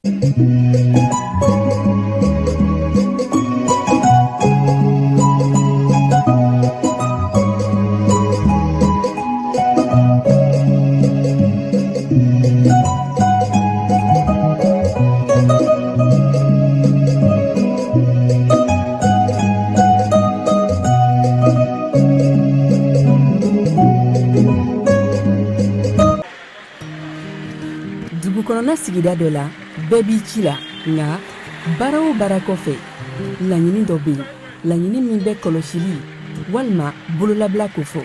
Dugu kɔnɔna sigida dɔ la, bɛɛ b'i ci la, nka baara o baara kɔfɛ, laɲini dɔ bɛ yen, laɲini min bɛ kɔlɔsili walima bololabila kofɔ.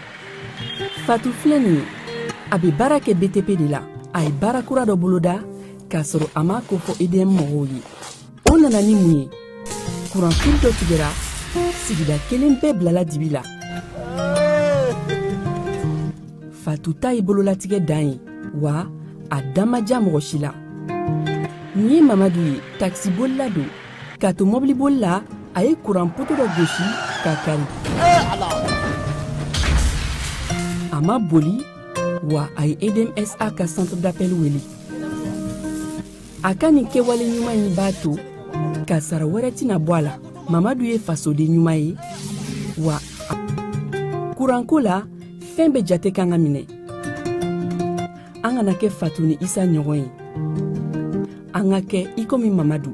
Fatu filɛ nin ye, a bɛ baara kɛ BTP de la. A ye baara kura dɔ boloda k'a sɔrɔ a m'a kofɔ EDM mɔgɔw ye. O nana ni mun ye? Kuranfili dɔ tigɛra, sigida kelen bɛɛ bilala dibi la. Fatu ta ye bololatigɛ dan ye, wa a da ma diya mɔgɔ si la. Nin ye Mamadu ye, takisibolila don. K'a to mɔbiliboli la, a ye kuran poto dɔ gosi k'a kari. A ma boli, wa a ye EDMSA ka centre d'appel wele. A ka nin kɛwale ɲuman in b'a to kasara wɛrɛ tɛna bɔ a la. Mamadu ye fasoden ɲuman ye, wa kuranko la, fɛn bɛɛ jate kan ka minɛ. An kana kɛ Fatu ni Isa ɲɔgɔn ye, an ka kɛ i komi Mamadu.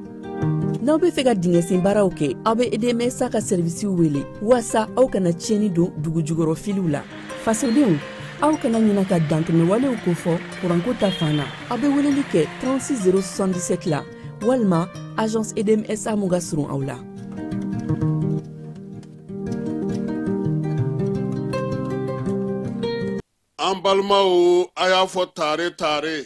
N'aw bɛ fɛ ka dingɛsen baaraw kɛ, aw bɛ EDMSA ka sɛrivisiw wele waasa aw kana tiɲɛni don dugu jukɔrɔ filiw la. Fasodenw, aw kana ɲina ka dantɛmɛwalew kofɔ kuranko ta fan na. Aw bɛ weleli kɛ 36 077 la walima agence EDMSA mun ka surun aw la. An balimaw, a y'a fɔ tare tare,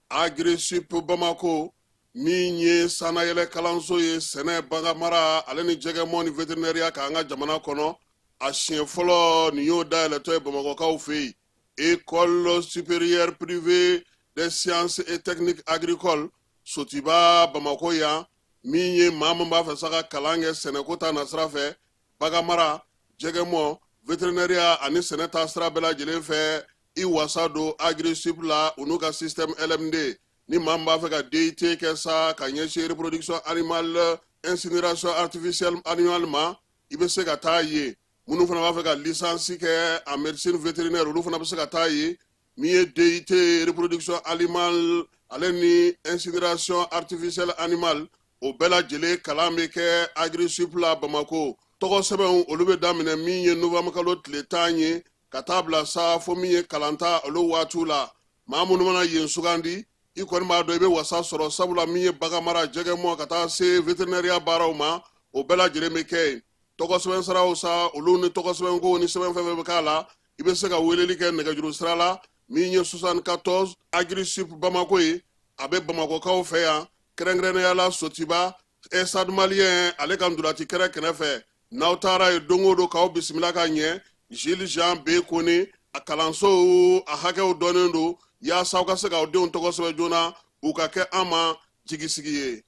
Agrisip Bamako min ye sannayɛlɛ kalanso ye sɛnɛ, baganmara ale ni jɛgɛmɔ ni veterinɛriya kan an ka jamana kɔnɔ, a siɲɛ fɔlɔ nin y'o dayɛlɛtɔ ye Bamakɔkaw fɛ yen. École supérieure privée des sciences et techniques agricoles Sotiba Bamakɔ yan, min ye maa min b'a fɛ sa ka kalan kɛ sɛnɛko ta nasira fɛ, baganmara, jɛgɛmɔ, veterinɛriya ani sɛnɛ ta sira bɛɛ lajɛlen fɛ, i wasa don Agrisip la u n'u ka système LMD. Ni maa min b'a fɛ ka DUT kɛ sa ka ɲɛsin reproduction animale, incinération artificielle animale ma, i bɛ se ka taa yen. Minnu fana b'a fɛ ka licence kɛ en médecine vétérinaire, olu fana bɛ se ka taa yen. Min ye DUT reproduction animale ale ni incinération artificielle animale, o bɛɛ lajɛlen kalan bɛ kɛ Agrisip la Bamako. Tɔgɔ sɛbɛnw olu bɛ daminɛ min ye novembre kalo tile 10 ye ka taa bila sa fo min ye kalanta olu waatiw la. Maa minnu mana yen sugandi, i kɔni b'a dɔn i bɛ wasa sɔrɔ, sabula min ye baganmara, jɛgɛmɔ ka taa se veterinɛriya baaraw ma, o bɛɛ lajɛlen bɛ kɛ yen. Tɔgɔ sɛbɛn siraw sa, olu ni tɔgɔ sɛbɛnko ni sɛbɛn fɛn fɛn bɛ k'a la, i bɛ se ka weleli kɛ nɛgɛjuru sira la min ye 74. Agrisip Bamako ye, a bɛ Bamakɔkaw fɛ yan, kɛrɛnkɛrɛnnenya la Sotiba, Stade Malien ale ka ntolaci kɛrɛ kɛrɛfɛ. N'aw taara yen don o don, k'aw bisimila ka ɲɛ. Gilles Jean B Kone, a kalansow a hakɛw dɔnnen don yaasa aw ka se k'aw denw tɔgɔ sɛbɛn joona, u ka kɛ an ma jigisigi ye.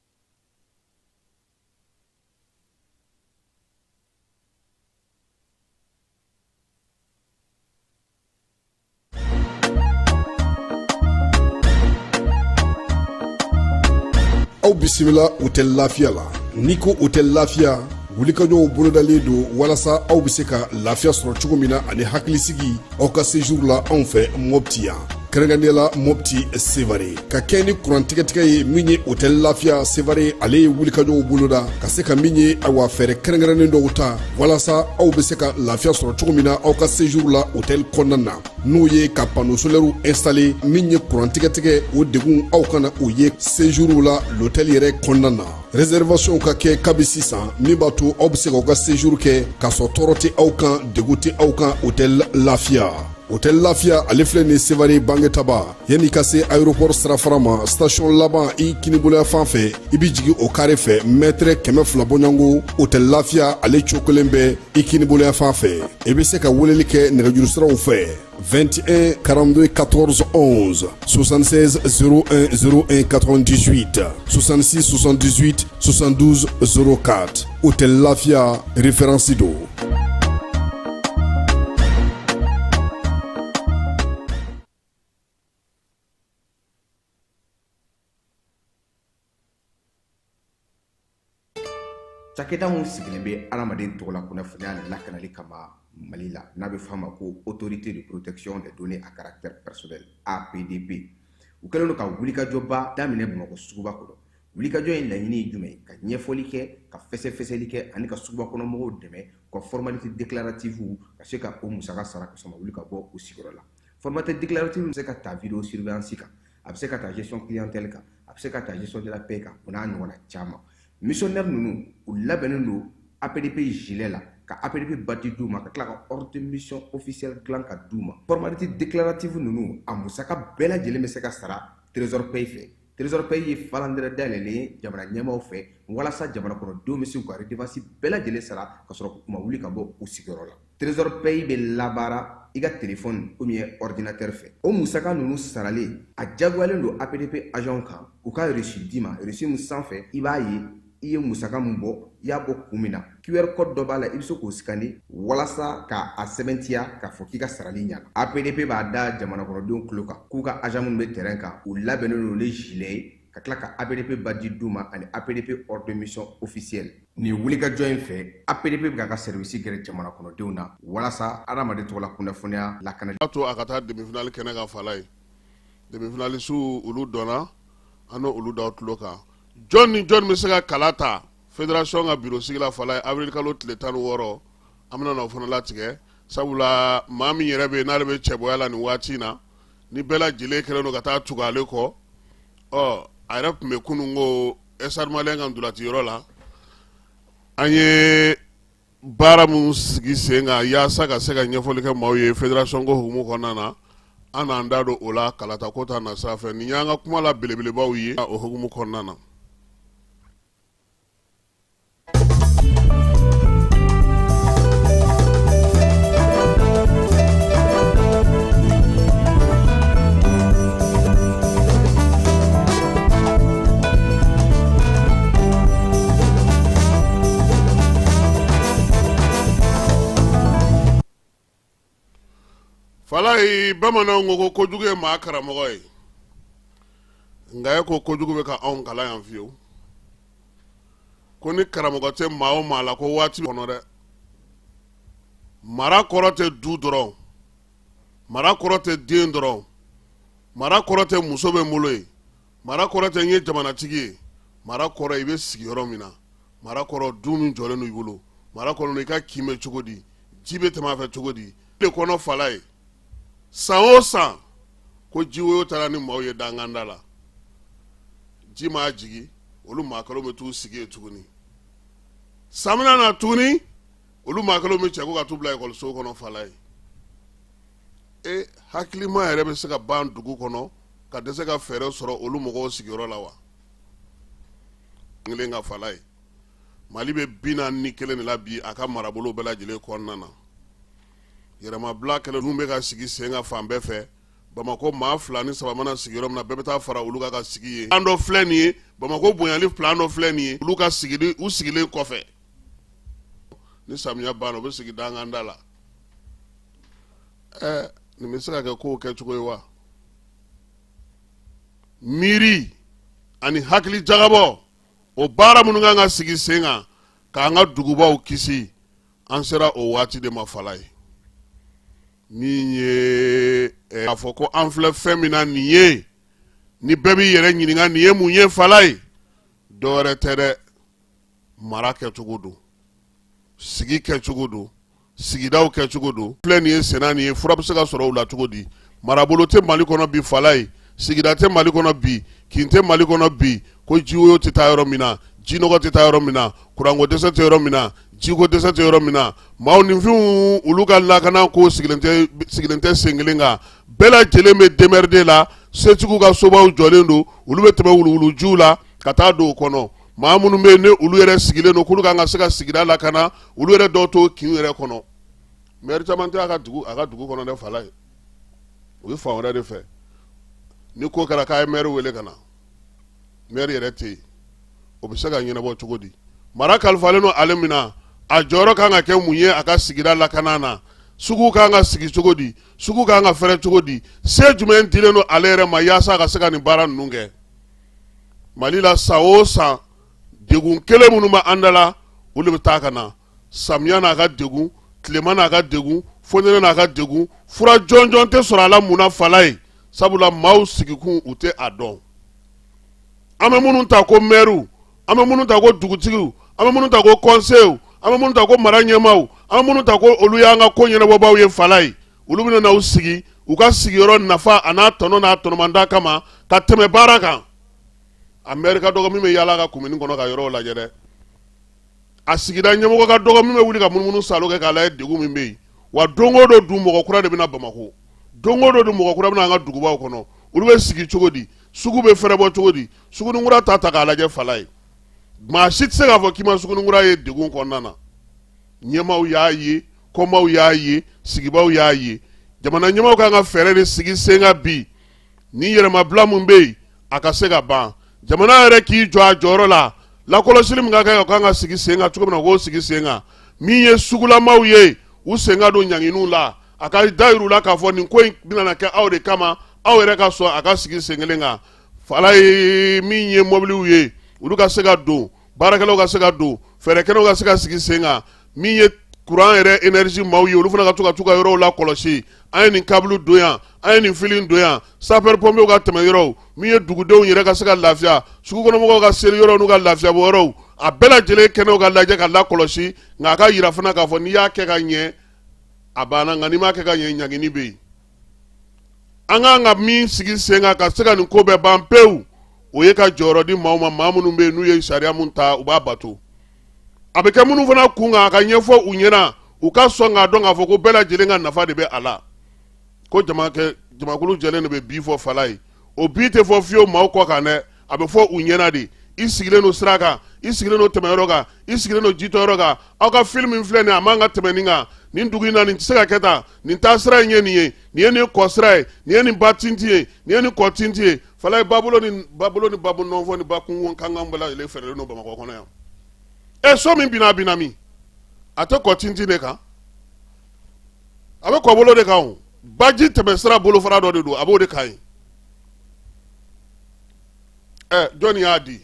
Aw bisimila Hôtel Lafiya la. N'i ko Hôtel Lafiya, wulikajɔw bolodalen don walasa aw bɛ se ka lafiya sɔrɔ cogo min na ani hakilisigi aw ka séjour la anw fɛ Mopti yan, kɛrɛnkɛrɛnnenya la Mopti Sevare. Ka kɛ ni kurantigɛtigɛ ye, min ye Hôtel Lafiya Sevare, ale ye wulikajɔw boloda ka se ka min ye, awa, fɛɛrɛ kɛrɛnkɛrɛnnen dɔw ta walasa aw bɛ se ka lafiya sɔrɔ cogo min na aw ka séjour la hôtel kɔnɔna na, n'o ye ka panneau solaire installé. Min ye kurantigɛtigɛ, o degun aw kana o ye séjour la l'hôtel yɛrɛ kɔnɔna na. Réservation ka kɛ kabi sisan, min b'a to aw bɛ se k'aw ka séjour kɛ k'a sɔrɔ tɔɔrɔ tɛ aw kan, degun tɛ aw kan. Hôtel Lafiya, Hôtel Lafiya, ale filɛ nin Sevare Bangetaba, yanni ka se aéroport sirafara ma, station laban i kiniboloya fan fɛ, i bɛ jigin o carré fɛ, mètre 200 bɔɲɔgɔnko, Hôtel Lafiya ale cogo kelen bɛ i kiniboloya fan fɛ. I bɛ se ka weleli kɛ nɛgɛjuru siraw fɛ: 21 42 14 11, 76 01 01 98, 66 78 72 04. Hôtel Lafia, référence do. Cakɛda min sigilen bɛ adamaden tɔgɔla kunnafoniya lakanali kama Mali la, n'a bɛ f'a ma ko Autorité de protection des données à caractère personnel, APDP, u kɛlen don ka wulikajɔba daminɛ Bamakɔ suguba kɔnɔ. Wulikajɔ in laɲini ye jumɛn ye? Ka ɲɛfɔli kɛ, ka fɛsɛfɛsɛli kɛ ani ka suguba kɔnɔ mɔgɔw dɛmɛ u ka formalité déclarative ka se ka o musaka sara ka sɔrɔ ma wuli ka bɔ u sigiyɔrɔ la. Formalité déclarative bɛ se ka ta vidéo surveillance kan, a bɛ se ka ta gestion clientèle kan, a bɛ se ka ta gestion de la paie kan, o n'a ɲɔgɔnna caman. Missionnaire ninnu, u labɛnnen don APDP gilet la, ka APDP badge d'u ma, ka tila ka ordre de mission officielle dilan ka d'u ma. Formalité déclarative ninnu, a musaka bɛɛ lajɛlen bɛ se ka sara Trésor Pay fɛ. Trésor Pay ye falandɛrɛ dayɛlɛlen ye jamana ɲɛmaaw fɛ walasa jamana kɔnɔdenw bɛ se k'u ka redevance bɛɛ lajɛlen sara ka sɔrɔ u ma wuli ka bɔ u sigiyɔrɔ la. Trésor Pay bɛ labaara i ka téléphone ou bien ordinateur fɛ. O musaka ninnu saralen, a jagoyalen don APDP agent kan u ka reçu d'i ma. Reçu min sanfɛ i b'a ye i ye musaka min bɔ, i y'a bɔ kun min na. QR code dɔ b'a la, i bɛ se k'o scanner walasa k'a sɛbɛntiya k'a fɔ k'i ka sarali ɲana. APDP b'a da jamana kɔnɔdenw tulo kan k'u ka agent minnu bɛ terrain kan, u labɛnnen don ni gilet ye, ka tila ka APDP badge d'u ma ani APDP ordre de mission officielle. Nin wulikajɔ in fɛ, APDP bɛ k'a ka service gɛrɛ jamana kɔnɔdenw na walasa adamaden tɔgɔla kunnafoniya lakana. A to a ka taa demi-finale kɛnɛ kan fala ye. Demi-finaliste olu dɔnna, an n'olu da tulo kan. Jɔn ni jɔn bɛ se ka kala ta fédération ka bureau sigi la fala ye avril kalo tile 16, an bɛna o fana latigɛ, sabula maa min yɛrɛ bɛ yen n'ale bɛ cɛbɔya la nin waati in na, ni bɛɛ lajɛlen kɛlen don ka taa tugu ale kɔ, ɔ a yɛrɛ tun bɛ kunun ko Stade Malien ka ntolaciyɔrɔ la. An ye baara min sigi sen kan yaasa ka se ka ɲɛfɔli kɛ maaw ye fédération ko hukumu kɔnɔna na, an n'an da don o la kalata ko ta nasira fɛ. Nin y'an ka kuma la belebelebaw ye o hukumu kɔnɔna na. Falayi, bamananw ko ko kojugu ye maa karamɔgɔ ye, nka e ko kojugu bɛ ka anw kalan yan fiyewu. Ko ni karamɔgɔ tɛ maa o maa la, ko waati kɔnɔ dɛ, mara kɔrɔ tɛ du dɔrɔn, mara kɔrɔ tɛ den dɔrɔn, mara kɔrɔ tɛ muso bɛ n bolo ye, mara kɔrɔ tɛ n ye jamanatigi ye. Mara kɔrɔ i bɛ sigi yɔrɔ min na, mara kɔrɔ du min jɔlen don i bolo, mara kɔrɔ i ka kin bɛ cogo di, ji bɛ tɛmɛ a fɛ cogo di de kɔnɔ. Fala ye, san o san ko jiwoyo taara ni maaw ye danganda la, ji maa jigi, olu maa kelenw bɛ t'u sigi yen tuguni. San bɛna na tuguni, olu maa kelenw bɛ cɛ ko ka t'u bila ekɔliso kɔnɔ. Fala ye, e hakilima yɛrɛ bɛ se ka ban dugu kɔnɔ ka dɛsɛ ka fɛɛrɛ sɔrɔ olu mɔgɔw sigiyɔrɔ la wa? Kelen ka fala ye, Mali bɛ 41 de la bi a ka marabolo bɛɛ lajɛlen kɔnɔna na. Yɛrɛmabila kɛlɛ ninnu bɛ ka sigi sen kan fan bɛɛ fɛ. Bamakɔ maa 2 ni 3 mana sigi yɔrɔ min na, bɛɛ bɛ taa fara olu kan ka sigi yen. Plan dɔ filɛ nin ye, Bamakɔ bonyali plan dɔ filɛ nin ye. Olu ka sigili, u sigilen kɔfɛ, ni samiya banna, u bɛ sigi danganda la. Ɛ, nin bɛ se ka kɛ kow kɛcogo ye wa? Miiri ani hakili jagabɔ, o baara minnu kan ka sigi sen kan k'an ka dugubaw kisi, an sera o waati de ma. Fala ye, min ye a fɔ ko an filɛ fɛn min na nin ye, ni bɛɛ b'i yɛrɛ ɲininka nin ye mun ye. Fala ye, dɔwɛrɛ tɛ dɛ, mara kɛcogo don, sigi kɛcogo don, sigidaw kɛcogo don. Filɛ nin ye senna nin ye, fura bɛ se ka sɔrɔ u la cogo di? Marabolo tɛ Mali kɔnɔ bi. Fala ye, sigida tɛ Mali kɔnɔ bi, kin tɛ Mali kɔnɔ bi ko jiwoyo tɛ taa yɔrɔ min na, jinɔgɔ tɛ taa yɔrɔ min na, kuranko dɛsɛ tɛ yɔrɔ min na, jiko dɛsɛ tɛ yɔrɔ min na. Maaw ninfinw, olu ka lakana ko sigilen tɛ sen kelen kan. Bɛɛ lajɛlen bɛ démerde la. Setigiw ka sobaw jɔlen don, olu bɛ tɛmɛ wuluwulujiw la ka taa don o kɔnɔ. Maa minnu bɛ yen ni olu yɛrɛ sigilen don k'olu kan ka se ka sigida lakana, olu yɛrɛ dɔw t'o kin yɛrɛ kɔnɔ. Maire caman tɛ a ka dugu kɔnɔ dɛ. Fala ye, u bɛ fan wɛrɛ de fɛ. Ni ko kɛra k'a ye maire wele ka na, maire yɛrɛ tɛ yen. O bɛ se ka ɲɛnabɔ cogo di? Mara kalifalen don ale min na, a jɔyɔrɔ kan ka kɛ mun ye a ka sigida lakana na? Sugu kan ka sigi cogo di? Sugu kan ka fɛrɛ cogo di? Se jumɛn dilen don ale yɛrɛ ma yaasa a ka se ka nin baara ninnu kɛ? Mali la, san o san, degun kelen minnu bɛ an da la, Olu de bɛ taa ka na samiya n'a ka degun, tilema n'a ka degun, fonɛnɛ n'a ka degun, fura jɔnjɔn tɛ sɔrɔ a la. Mun na, Falaye? Sabula maaw sigikun, u tɛ a dɔn. An bɛ minnu ta ko mɛriw, an bɛ minnu ta ko dugutigiw, an bɛ minnu ta ko kɔnseyew, an bɛ minnu ta ko mara ɲɛmaaw, an bɛ minnu ta ko olu y'an ka ko ɲɛnabɔbaaw ye, Falaye, olu bɛna na u sigi u ka sigiyɔrɔ nafa a n'a tɔnɔ n'a tɔnɔmanda kama ka tɛmɛ baara kan. A mɛri ka dɔgɔ min bɛ yaala ka komini kɔnɔ ka yɔrɔw lajɛ dɛ. A sigida ɲɛmɔgɔ ka dɔgɔ min bɛ wuli ka munumunu salo kɛ k'a lajɛ degun min bɛ yen. Wa don o don dun, mɔgɔ kura de bɛ na Bamakɔ, don o don dun, mɔgɔ kura bɛ na an ka dugubaw kɔnɔ. Olu bɛ sigi cogo di? Sugu bɛ fɛrɛbɔ cogo di? Suguninkura ta ta k'a lajɛ, Falaye, maa si tɛ se k'a fɔ k'i ma Suguninkura ye degun kɔnɔna na. Ɲɛmaaw y'a ye, kɔmaaw y'a ye, sigibaw y'a ye. Jamana ɲɛmaaw kan ka fɛɛrɛ de sigi sen kan bi ni yɛrɛmabila min bɛ yen, a ka se ka ban. Jamana yɛrɛ k'i jɔ a jɔyɔrɔ la. Lakɔlɔsili min ka kan ka kan ka sigi sen kan cogo min na, k'o sigi sen kan. Min ye sugulamaw ye, u sen ka don ɲanginiw la, a ka da yir'u la k'a fɔ nin ko in bɛna kɛ aw de kama, aw yɛrɛ ka sɔn a ka sigi sen kelen kan. Falaye, min ye mɔbiliw ye, olu ka se ka don, baarakɛlaw ka se ka don, fɛɛrɛkɛnɛw ka se ka sigi sen kan. Min ye kuran yɛrɛ énergie maaw ye, olu fana ka to ka t'u ka yɔrɔw la kɔlɔsi. An ye nin câble don yan, an ye nin fil don yan, sapeur pompiers ka tɛmɛ yɔrɔw. Min ye dugudenw yɛrɛ ka se ka lafiya, sugukɔnɔmɔgɔw ka seli yɔrɔw n'u ka lafiyabɔ yɔrɔw, a bɛɛ lajɛlen kɛnɛw ka lajɛ ka lakɔlɔsi. Nka a ka yira fana k'a fɔ n'i y'a kɛ ka ɲɛ, a banna, nka n'i m'a kɛ ka ɲɛ, ɲangini bɛ yen. An kan ka min sigi sen kan ka se ka nin ko bɛɛ ban pewu, o ye ka jɔyɔrɔ di maaw ma, maa minnu bɛ yen n'u ye sariya mun ta, u b'a bato. A bɛ kɛ minnu fana kun kan, a ka ɲɛfɔ u ɲɛna, u ka sɔn k'a dɔn k'a fɔ ko bɛɛ lajɛlen ka nafa de bɛ a la. Ko jamakulu jɛlen de bɛ bi fɔ, Falaye. O bi tɛ fɔ fiyewu maaw kɔ kan dɛ, a bɛ fɔ u ɲɛna de. I sigilen don sira kan, i sigilen don tɛmɛyɔrɔ kan, i sigilen don jitɔyɔrɔ kan, aw ka fil min filɛ nin ye, a man ka tɛmɛ nin kan nin dugu in na, nin tɛ se ka kɛ tan, nin taasira in ye nin ye, nin ye nin kɔ sira ye, nin ye nin ba tintin ye, nin ye nin kɔ tintin ye. Falaye, babolo ni babolo ni babu nɔnfɔ ni ba kun kankan bɛɛ lajɛlen fɛɛrɛlen don Bamakɔ kɔnɔ yan. Ɛ, so min binna, a binna min? A tɛ kɔ tintin de kan, a bɛ kɔbolo de kan. O baji tɛmɛ sira bolofara dɔ de don, a b'o de kan yen. Ɛ, jɔnni y'a di?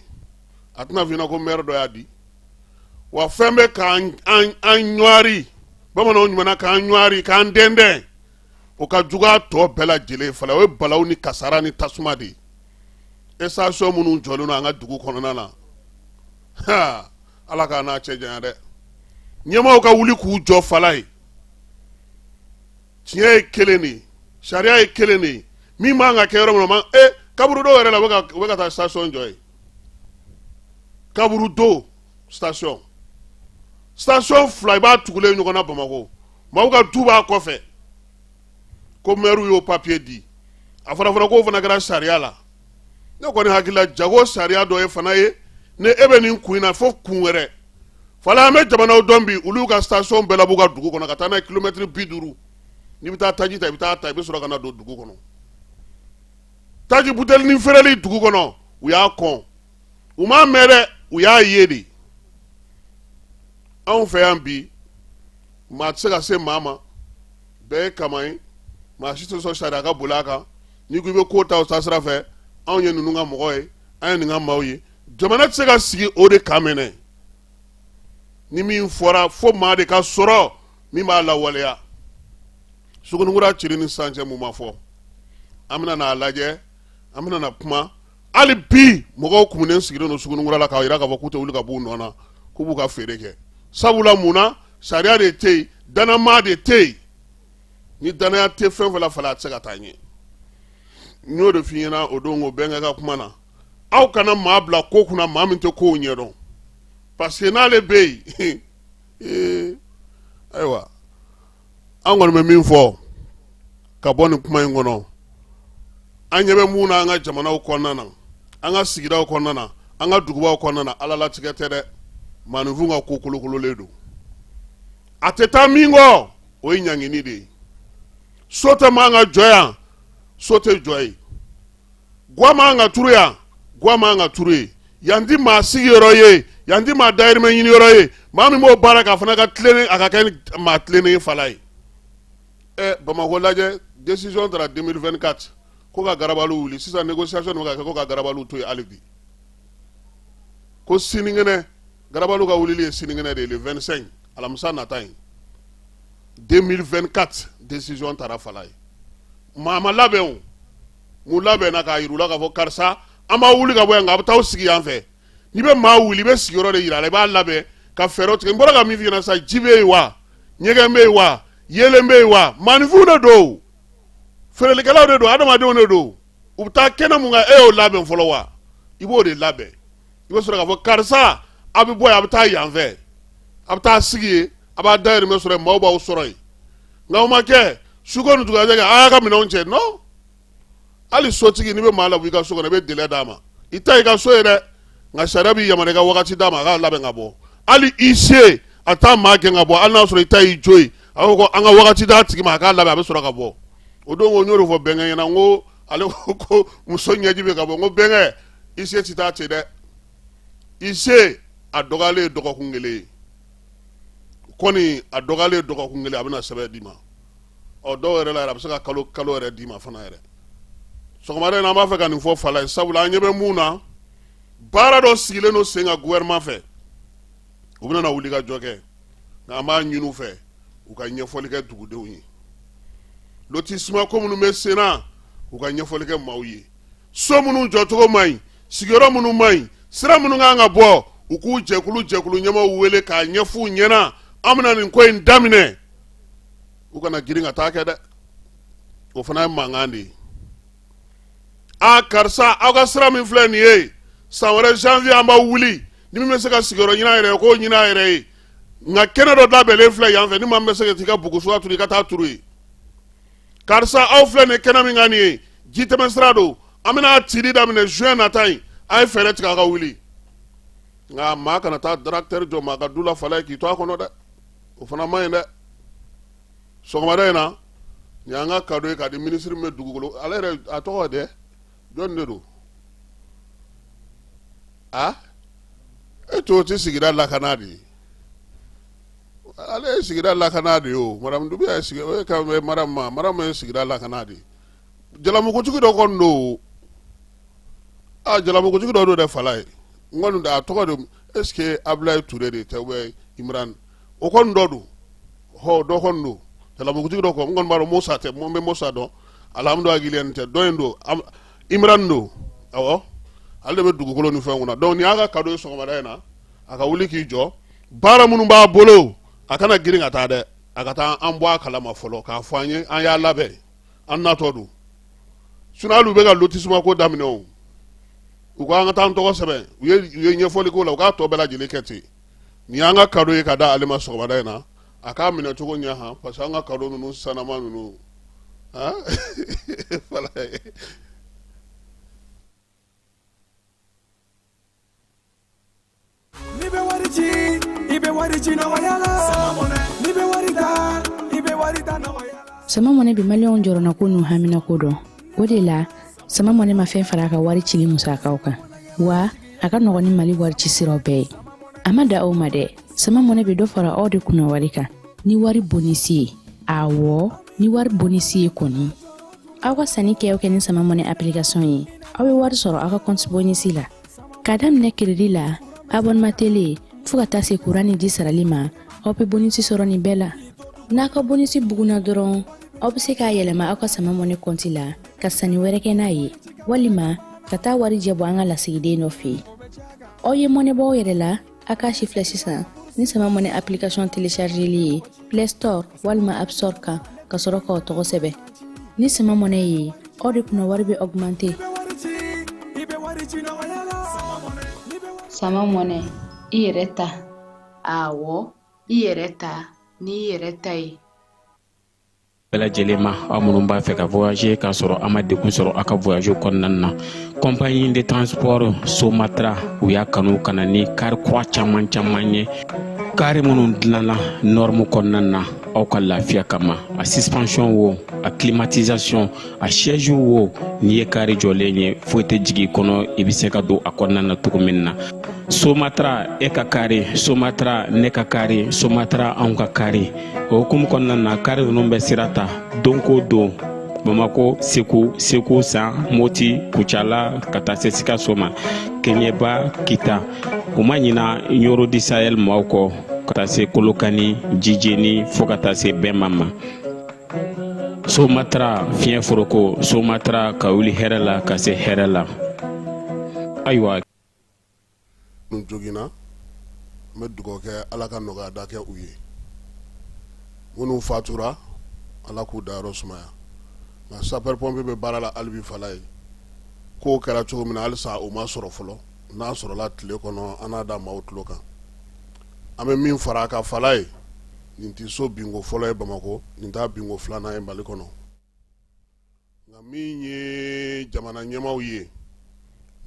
A tɛna f'i ɲɛna ko maire dɔ y'a di. Wa fɛn bɛ k'an an an ɲwari, bamananw ɲumanna k'an ɲwari, k'an dɛndɛn, o ka jugu a tɔ bɛɛ lajɛlen fana. O ye balawu ni kasara ni tasuma de ye. Station minnu jɔlen don an ka dugu kɔnɔna na, ha, Ala k'a n'a cɛ janya dɛ. Ɲɛmaaw ka wuli k'u jɔ, Falaye. Tiɲɛ ye kelen de ye, sariya ye kelen de ye. Min man ka kɛ yɔrɔ min na, e kaburudo yɛrɛ la, u bɛ ka taa station jɔ yen. Kaburudo station, station fila, i b'a tugulen ɲɔgɔn na Bamakɔ. Maaw ka du b'a kɔfɛ ko maire y'o papier di. A fɔra k'o fana kɛra sariya la. Ne kɔni hakili la, jago sariya dɔ ye fana ye ni e bɛ nin kun in na fo kun wɛrɛ. Fala, an bɛ jamanaw dɔn bi, olu ka station bɛɛ lab'u ka dugu kɔnɔ ka taa n'a ye kilomɛtiri 50. N'i bɛ taa taji ta, i bɛ taa ta, i bɛ sɔrɔ ka na don dugu kɔnɔ. Taji butelinin feereli dugu kɔnɔ, u y'a kɔn. U m'a mɛn dɛ, u y'a ye de. Anw fɛ yan bi, maa tɛ se ka se maa ma, bɛɛ ye kama ye, maa si tɛ sɔn sariya ka boli a kan. N'i ko i bɛ ko ta o taasira fɛ, anw ye ninnu ka mɔgɔ ye, an ye nin ka maaw ye. Jamana tɛ se ka sigi o de kan mɛnɛ. Ni min fɔra, fo maa de ka sɔrɔ min b'a lawaleya. Suguninkura cili ni sisan cɛ, mun ma fɔ? An bɛna n'a lajɛ, an bɛna na kuma. Hali bi, mɔgɔw kumunen sigilen don Suguninkura la k'a jira k'a fɔ k'u tɛ wuli ka b'u nɔ na, k'u b'u ka feere kɛ. Sabula mun na? Sariya de tɛ yen, dannamaa de tɛ yen. Ni danaya tɛ fɛn fɛn la, Fala, a tɛ se ka taa ɲɛ. N y'o de f'i ɲɛna o don ko bɛnkɛ ka kuma na, aw kana maa bila ko kunna, maa min tɛ kow ɲɛdɔn, parce que n'ale bɛ yen ee, ayiwa, an kɔni bɛ min fɔ ka bɔ nin kuma in kɔnɔ, an ɲɛ bɛ mun na an ka jamanaw kɔnɔna na, an ka sigidaw kɔnɔna na, an ka dugubaw kɔnɔna na, Ala latigɛ tɛ dɛ, maaninfin ka ko kolokololen don. A tɛ taa min kɔ, o ye ɲangini de ye. So tɛ man ka jɔ yan, so tɛ jɔ yen. Gwa man ka turu yan, gwa man ka turu yen. Yan ti maa sigiyɔrɔ ye, yan ti maa dayirimɛ ɲiniyɔrɔ ye. Maa min b'o baara k'a fana ka tilennen, a ka kɛ maa tilennen ye, Fala ye. Ɛ, Bamakɔ lajɛ, décision tara 2024 ko ka garabaliw wuli. Sisan négociation bɛ ka kɛ ko ka garabaliw to yen hali bi, ko sinikɛnɛ. Garabaliw ka wulili ye sinikɛnɛ de ye, le 25, alamisa nata in 2024. Décision taara fala ye, maa ma labɛn o. Mun labɛnna k'a yir'u la k'a fɔ karisa, an b'a wuli ka bɔ yan nka a bɛ taa aw sigi yan fɛ? N'i bɛ maa wuli, i bɛ sigiyɔrɔ de yira a la, i b'a labɛn ka fɛɛrɛw tigɛ. N bɔra ka min f'i ɲɛna sisan, ji bɛ yen wa, ɲɛgɛn bɛ yen wa, yeelen bɛ yen wa? Maaninfinw de don, feerelikɛlaw de don, adamadenw de don. U bɛ taa kɛnɛ mun kan, e y'o labɛn fɔlɔ wa? I b'o de labɛn. I bɛ sɔrɔ k'a fɔ karisa, a bɛ bɔ yen, a bɛ taa yan fɛ, a bɛ taa sigi yen, a b'a dayirimɛ sɔrɔ yen, maaw b'aw sɔrɔ yen. Nka o ma kɛ, suko ni dugujɛ kɛ, a y'a ka minɛnw cɛ. Non, hali sotigi, n'i bɛ maa labɔ i ka so kɔnɔ, i bɛ délai d'a ma. I ta i ka so ye dɛ, nka sariya b'i yamaruya i ka wagati d'a ma a k'a labɛn ka bɔ. Hali huissier, a t'a maa gɛn ka bɔ, hali n'a sɔrɔ i ta y'i jo ye. A ko an ka wagati d'a tigi ma a k'a labɛn, a bɛ sɔrɔ ka bɔ. O don ko n y'o de fɔ bɛnkɛ ɲɛna, n ko ale ko muso ɲɛji bɛ ka bɔ. N ko bɛnkɛ, huissier tɛ taa ten dɛ. Huissier, a dɔgɔyalen ye dɔgɔkun kelen ye kɔni, a dɔgɔyalen ye dɔgɔkun kelen, a bɛna sɛbɛn d'i ma. Ɔ, dɔw yɛrɛ la yɛrɛ, a bɛ se ka kalo kalo yɛrɛ d'i ma fana yɛrɛ. Sɔgɔmada in na, an b'a fɛ ka nin fɔ fala ye, sabula an ɲɛ bɛ mun na, baara dɔ sigilen don sen kan gouvernement fɛ, u bɛna na wuli ka jɔ kɛ. Nka an b'a ɲini u fɛ, u ka ɲɛfɔli kɛ dugudenw ye. Lotissement ko minnu bɛ sen na, u ka ɲɛfɔli kɛ maaw ye. So minnu jɔcogo man ɲi, sigiyɔrɔ minnu man ɲi, sira minnu kan ka bɔ, u k'u jɛkulu jɛkulu ɲɛmaaw wele k'a ɲɛf'u ɲɛna, an bɛna nin ko in daminɛ. U kana girin ka taa kɛ dɛ, o fana ye mankan de ye. A karisa, aw ka sira min filɛ nin ye, san wɛrɛ janvier an b'aw wuli. Ni min bɛ se ka sigiyɔrɔ ɲini a yɛrɛ ye, k'o ɲini a yɛrɛ ye. Nka kɛnɛ dɔ labɛnlen filɛ yan fɛ, ni maa min bɛ se ka t'i ka bugusuga turu, i ka taa turu yen. Karisa, aw filɛ nin kɛnɛ min kan nin ye, ji tɛmɛ sira don, an bɛna cili daminɛ juin nata in, a ye fɛɛrɛ tigɛ a ka wuli. Nka maa kana taa tracteur jɔ maa ka du la fala ye k'i to a kɔnɔ dɛ, o fana man ɲi dɛ. Sɔgɔmada in na, nin y'an ka cadeau ye k'a di minisiri min bɛ dugukolo, ale yɛrɛ a tɔgɔ dɛ, jɔnni de don? A e t'o tɛ sigida lakana de ye, ale ye sigida lakana de ye. O madame Doumbia ye sigi, o ye ka madame ma, madame ye sigida lakana de ye. Jalamugutigi dɔ kɔni don, a jalamugutigi dɔ don dɛ, fala ye. N kɔni a tɔgɔ de, est ce que Abdoulaye Touré de tɛ ou bien Imran, o kɔni dɔ don. Hɔ, dɔ kɔni don, jalamugutigi dɔ kɔ. N kɔni b'a dɔn Musa tɛ, n bɛ Musa dɔn, alhamdulilayi tɛ, dɔ in don, Imran don. Awɔ, ale de bɛ dugukolo ni fɛn kunna. Donc nin y'a ka cadeau ye sɔgɔmada in na, a ka wuli k'i jɔ. Baara minnu b'a bolo, a kana girin ka taa dɛ, a ka taa an bɔ a kalama fɔlɔ k'a fɔ an ye, an y'a labɛn, an natɔ don. Sinon hali u bɛ ka lotissement ko daminɛ o, u ko an ka taa an tɔgɔ sɛbɛn, u ye ɲɛfɔli k'o la, u k'a tɔ bɛɛ lajɛlen kɛ ten. Nin y'an ka cadeau ye ka da ale ma sɔgɔmada in na, a k'a minɛ cogo ɲɛ han, parce que an ka cadeau ninnu sanama ninnu han, voilà. N'i bɛ wari ci, i bɛ wari ci nɔgɔya la. N'i bɛ wari ta, i bɛ wari ta nɔgɔya la. Sama Mɔnɛ bɛ maliyɛnw jɔrɔnako n'u haminako dɔn. O de la, Sama Mɔnɛ ma fɛn fara a ka wari cili musakaw kan, wa a ka nɔgɔn ni Mali wari ci siraw bɛɛ ye. A ma da aw ma dɛ, Sama Mɔnɛ bɛ dɔ fara aw de kunna wari kan ni wari bonisi ye. Awɔ, ni wari bonisi ye kɔni. Aw ka sanni kɛ o kɛ ni Sama Mɔnɛ application ye, aw bɛ wari sɔrɔ aw ka compte bonisi la. K'a daminɛ crédit la, abonnement télé, fo ka taa se kuran ni ji sarali ma, aw bɛ bonisi sɔrɔ nin bɛɛ la. N'a ka bonisi bugunna dɔrɔn, aw bɛ se k'a yɛlɛma aw ka Sama Mɔnɛ kɔnti la ka sanni wɛrɛ kɛ n'a ye, walima ka taa wari jɛ bɔ an ka lasigiden dɔ fɛ yen. Aw ye mɔnɛ bɔ aw yɛrɛ la, a k'a si filɛ sisan ni Sama Mɔnɛ application téléchargeli ye Play Store walima App Store kan, ka sɔrɔ k'aw tɔgɔ sɛbɛn. Ni Sama Mɔnɛ ye, aw de kunna wari bɛ augmenter. Sama Mɔnɛ, i yɛrɛ ta. Awɔ, i yɛrɛ ta n'i yɛrɛ ta ye. Bɛɛ lajɛlen ma, aw minnu b'a fɛ ka voyager k'a sɔrɔ a ma degun sɔrɔ aw ka voyage kɔnɔna na, compagnie de transport Somatra, u y'a kanu ka na ni kari kura caman caman ye, kari minnu dilanna norme kɔnɔna na aw ka lafiya kama. A suspension wo, a climatisation, a siège wo, n'i ye kari jɔlen ye, foyi tɛ jigin i kɔnɔ, i bɛ se ka don a kɔnɔna na cogo min na. Somatra, e ka kari Somatra, ne ka kari Somatra, anw ka kari. O hukumu kɔnɔna na, kari ninnu bɛ sira ta don ko don. Bamako, Segu, Segu San, Moti, Kucala ka taa se Sikaso ma, Keɲeba, Kita. U ma ɲina Ɲoro du Sahel maaw kɔ ka taa se Kolokani, Jijeni fo ka taa se Bɛnba ma. Somatra fiɲɛ foroko, Somatra ka wuli hɛrɛ la ka se hɛrɛ la. Ayiwa. Minnu joginna, n bɛ dugawu kɛ Ala ka nɔgɔya da kɛ u ye. Minnu fatura, Ala k'u dayɔrɔ sumaya. Nka sapeur pompier bɛ baara la hali bi Falaye. Kow kɛra cogo min na halisa o ma sɔrɔ fɔlɔ. N'a sɔrɔla tile kɔnɔ, an n'a da maaw tulo kan. An bɛ min fara a kan Falaye, nin tɛ so binko fɔlɔ ye Bamakɔ, nin t'a binko filanan ye Mali kɔnɔ. Nka min ye jamana ɲɛmaaw ye,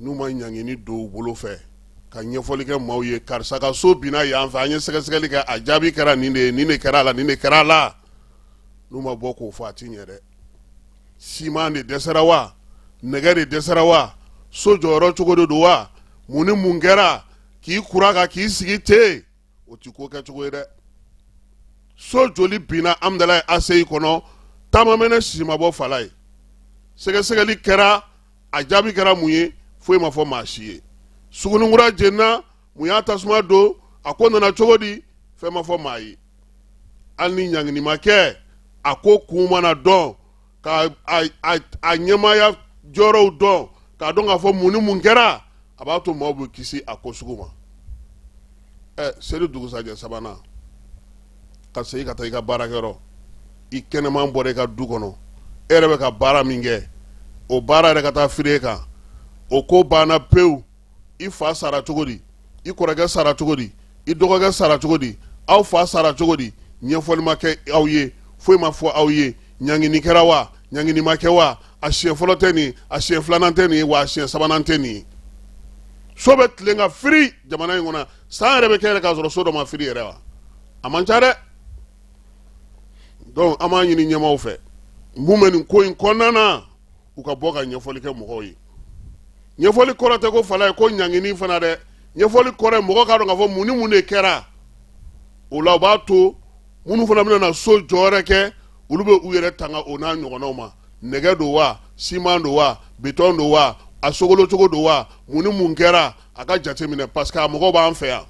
n'u ma ɲangini don u bolo fɛ ka ɲɛfɔli kɛ maaw ye, karisa ka so binna yan fɛ, an ye sɛgɛsɛgɛli kɛ, a jaabi kɛra nin de ye, nin de kɛra a la, nin de kɛra a la, n'u ma bɔ k'o fɔ, a ti ɲɛ dɛ. Siman de dɛsɛra wa? Nɛgɛ de dɛsɛra wa? So jɔyɔrɔ cogo de don wa? Mun ni mun kɛra k'i kura kan k'i sigi ten? O ti ko kɛcogo ye dɛ. So joli binna Amudalayi ACI kɔnɔ, taamamɛnɛ si ma bɔ Falaye. Sɛgɛsɛgɛli kɛra, a jaabi kɛra mun ye? Foyi ma fɔ maa si ye. Suguninkura jenina, mun y'a tasuma don? A ko nana cogo di? Fɛn ma fɔ maa ye. Hali ni ɲangini ma kɛ, a ko kun mana dɔn, ka a ɲɛmaaya jɔyɔrɔw dɔn, k'a dɔn k'a fɔ mun ni mun kɛra, a b'a to maaw bɛ kisi a ko sugu ma. Ɛ seli dugusajɛ sabanan, ka segin ka taa i ka baarakɛyɔrɔ, i kɛnɛman bɔra i ka du kɔnɔ, e yɛrɛ bɛ ka baara min kɛ, o baara yɛrɛ ka taa firi e kan, o ko banna pewu. I fa sara cogo di? I kɔrɔkɛ sara cogo di? I dɔgɔkɛ sara cogo di? Aw fa sara cogo di? Ɲɛfɔli ma kɛ aw ye, foyi ma fɔ aw ye. Ɲangini kɛra wa? Ɲangini ma kɛ wa? A siɲɛ fɔlɔ tɛ nin, a siɲɛ filanan tɛ nin, wa a siɲɛ sabanan tɛ nin. So bɛ tilen ka firi jamana in kɔnɔ, san yɛrɛ bɛ kɛ yɛrɛ k'a sɔrɔ so dɔ ma firi yɛrɛ wa? A man ca dɛ. Donc an b'a ɲini ɲɛmaaw fɛ, mun bɛ nin ko in kɔnɔna na, u ka bɔ ka ɲɛfɔli kɛ mɔgɔw ye. Ɲɛfɔli kɔrɔ tɛ ko Falaye ko ɲangini fana dɛ. Ɲɛfɔli kɔrɔ ye mɔgɔ k'a dɔn k'a fɔ mun ni mun de kɛra. O la o b'a to minnu fana bɛna na so jɔ wɛrɛ kɛ, olu bɛ u yɛrɛ tanga o n'a ɲɔgɔnnaw ma. Nɛgɛ don wa, siman don wa, bitɔn don wa, a sogolo cogo don wa, mun ni mun kɛra, a ka jate minɛ, parce que a mɔgɔw b'an fɛ yan.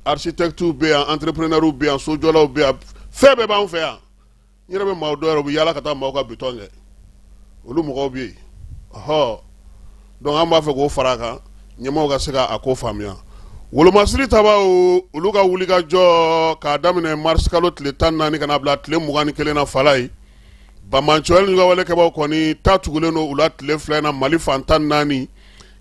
Architectes bɛ yan, entrepreneurs bɛ yan, sojɔlaw bɛ yan, fɛn bɛɛ b'an fɛ yan. N yɛrɛ bɛ maaw dɔn yɛrɛ, u bɛ yaala ka taa maaw ka bitɔn kɛ, olu mɔgɔw bɛ yen. Ɔhɔ, donc an b'a fɛ k'o fara a kan, ɲɛmaaw ka se ka a ko faamuya. Wolomasiri tabaw, olu ka wulikajɔ k'a daminɛ mars kalo tile 14 ka na bila tile 21 na Falaye, banbaanciwale ni wale kɛbaw kɔni ta tugulen don u la tile 2 in na Mali fan 14.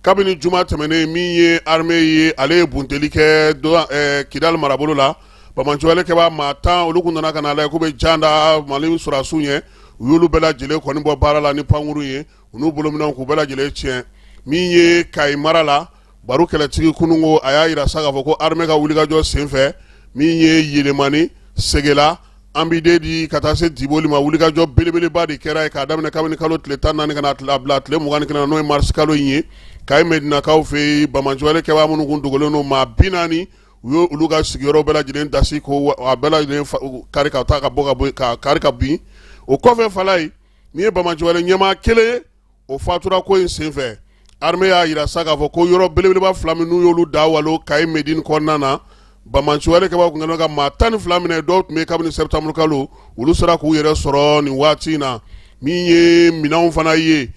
Kabini juma tɛmɛnen, min ye armée ye, ale ye bunteli kɛ Kidali marabolo la. Banbaanciwale kɛbaa maa 10, olu kun nana ka na lajɛ k'u bɛ jan da Mali sɔrɔdasiw ɲɛ. U y'olu bɛɛ lajɛlen kɔni bɔ baara la ni pankuru ye, u n'u bolominɛnw k'u bɛɛ lajɛlen tiɲɛ. Min ye Kayi mara la, Baru kɛlɛtigi kununko, a y'a jira sa k'a fɔ ko armée ka wulikajɔ senfɛ, min ye Yelemani, Segela, Ambidedi ka taa se Diboli ma, wulikajɔ belebeleba de kɛra yen k'a daminɛ kabini kalo tile 14 ka na bila tile 21 na, n'o ye mars kalo in ye. Kayi Medinakaw fɛ yen, banbaanciwale kɛbaa minnu kun dogolen don, maa 40, u ye olu ka sigiyɔrɔ bɛɛ lajɛlen dasi ko a bɛɛ lajɛlen kari ka taa ka bɔ ka bɔ ka kari ka bin. O kɔfɛ Falaye, n'i ye banbaanciwale ɲɛmaa kelen ye, o fatura ko in senfɛ. Armée y'a jira sa k'a fɔ ko yɔrɔ belebeleba fila min n'u y'olu da walo Kayi Medine kɔnɔna na, banbaanciwale kɛbaaw kun kɛlen ka maa 12 minɛ, dɔw tun bɛ kabini septembre kalo, olu sera k'u yɛrɛ sɔrɔ nin waati in na. Min ye minɛnw fana ye,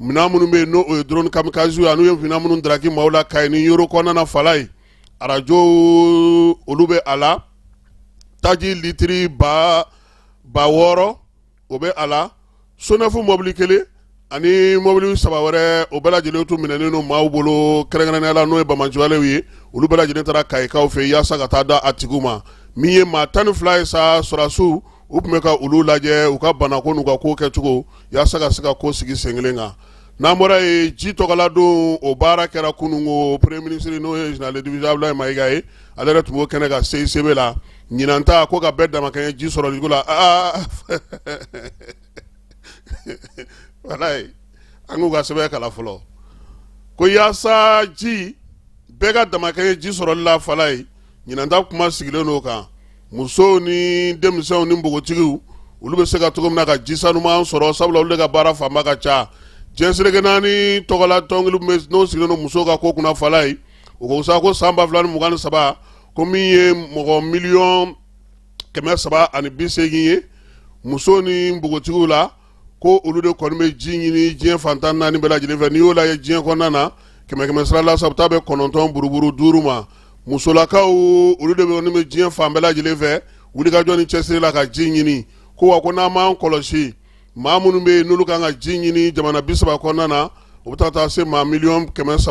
minɛn minnu bɛ yen n'o ye drone kamikaze ye, n'u ye minɛn minnu daraki maaw la Kayi ni Ɲoro kɔnɔna na Falaye, arajo olu bɛ a la, taji litiri 6000 o bɛ a la, SONEF mɔbili kelen ani mɔbili saba wɛrɛ, o bɛɛ lajɛlen tun minɛnen don maaw bolo, kɛrɛnkɛrɛnnenya la n'o ye banbaanciwalew ye. Olu bɛɛ lajɛlen taara Kayikaw fɛ yaasa ka taa da a tigiw ma. Min ye maa 12 ye sa, sɔrɔdasiw u tun bɛ ka olu lajɛ, u ka banako n'u ka ko kɛcogo, yaasa ka se ka ko sigi sen kelen kan. N'an bɔra yen, ji tɔgɔladon, o baara kɛra kununko. Premier ministre, n'o ye général de division Abdoulaye Maïga ye, ale yɛrɛ tun b'o kɛnɛ kan CICB la. Ɲinan ta ko ka bɛɛ damakɛɲɛ ji sɔrɔliko la. Aa walayi, an k'u ka sɛbɛn kalan fɔlɔ, ko yaasa ji bɛɛ ka damakɛɲɛ ji sɔrɔli la Falaye, ɲinan ta kuma sigilen don kan. Musow ni denmisɛnw ni npogotigiw, Olu bɛ se ka cogo min na ka ji sanuman sɔrɔ, sabula olu de ka baara fanba ka ca. Diɲɛ seleke naani tɔgɔla tɔnkulu bɛ n'o sigilen don musow ka ko kunna fala ye, o ko sa ko san 2023, ko min ye mɔgɔ miliyɔn 380 ye muso ni npogotigiw la, ko olu de kɔni bɛ ji ɲini diɲɛ fan 14 bɛɛ lajɛlen fɛ. N'i y'o lajɛ diɲɛ kɔnɔna na, kɛmɛ kɛmɛ sara la, sabu ta bɛ 9 buruburu 5 ma. Musolakaw, olu de bɛ diɲɛ fan bɛɛ lajɛlen fɛ wulikajɔ ni cɛsiri la ka ji ɲini. Ko wa ko n'an m'an kɔlɔsi, maa minnu bɛ yen n'olu kan ka ji ɲini jamana 30 kɔnɔna na, o bɛ taa se maa miliyɔn 300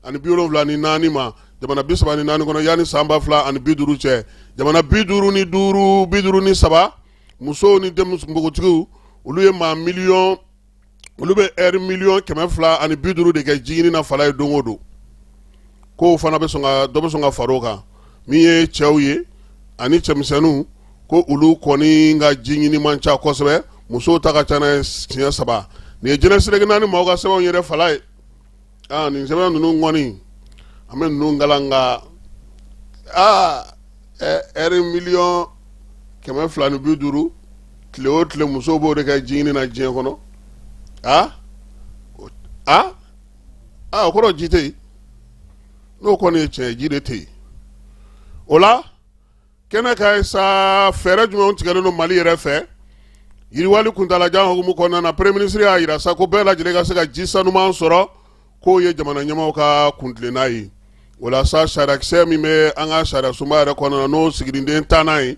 674 ma jamana 34 kɔnɔ yanni san 2050 cɛ. Jamana 55, 53, musow ni npogotigiw, olu ye maa miliyɔn, olu bɛ ɛri miliyɔn 250 de kɛ ji ɲini na fala ye don o don. K'o fana bɛ sɔn ka dɔ bɛ sɔn ka far'o kan. Min ye cɛw ye ani cɛmisɛnninw, ko olu kɔni ka ji ɲini man ca kosɛbɛ, musow ta ka ca n'a ye siɲɛ 3. Nin ye diɲɛ seleke naani maaw ka sɛbɛnw yɛrɛ fala ye. Aa, nin sɛbɛn ninnu kɔni, an bɛ ninnu kalan, nka aa, ɛri miliyɔn 250 tile o tile, musow b'o de kɛ ji ɲini na diɲɛ kɔnɔ. Aa aa aa, o kɔrɔ ji tɛ yen. N'o kɔni ye tiɲɛ ye, ji de tɛ yen. O la kɛnɛ ka ye sa, fɛɛrɛ jumɛnw tigɛlen don Mali yɛrɛ fɛ yiriwali kuntalajan hukumu kɔnɔna na? Premier ministre y'a yira sa ko bɛɛ lajɛlen ka se ka ji sanuman sɔrɔ, k'o ye jamana ɲɛmaaw ka kuntilenna ye. O la sa, sariyakisɛ min bɛ an ka sariya sunba yɛrɛ kɔnɔna na, n'o siginiden tannan ye,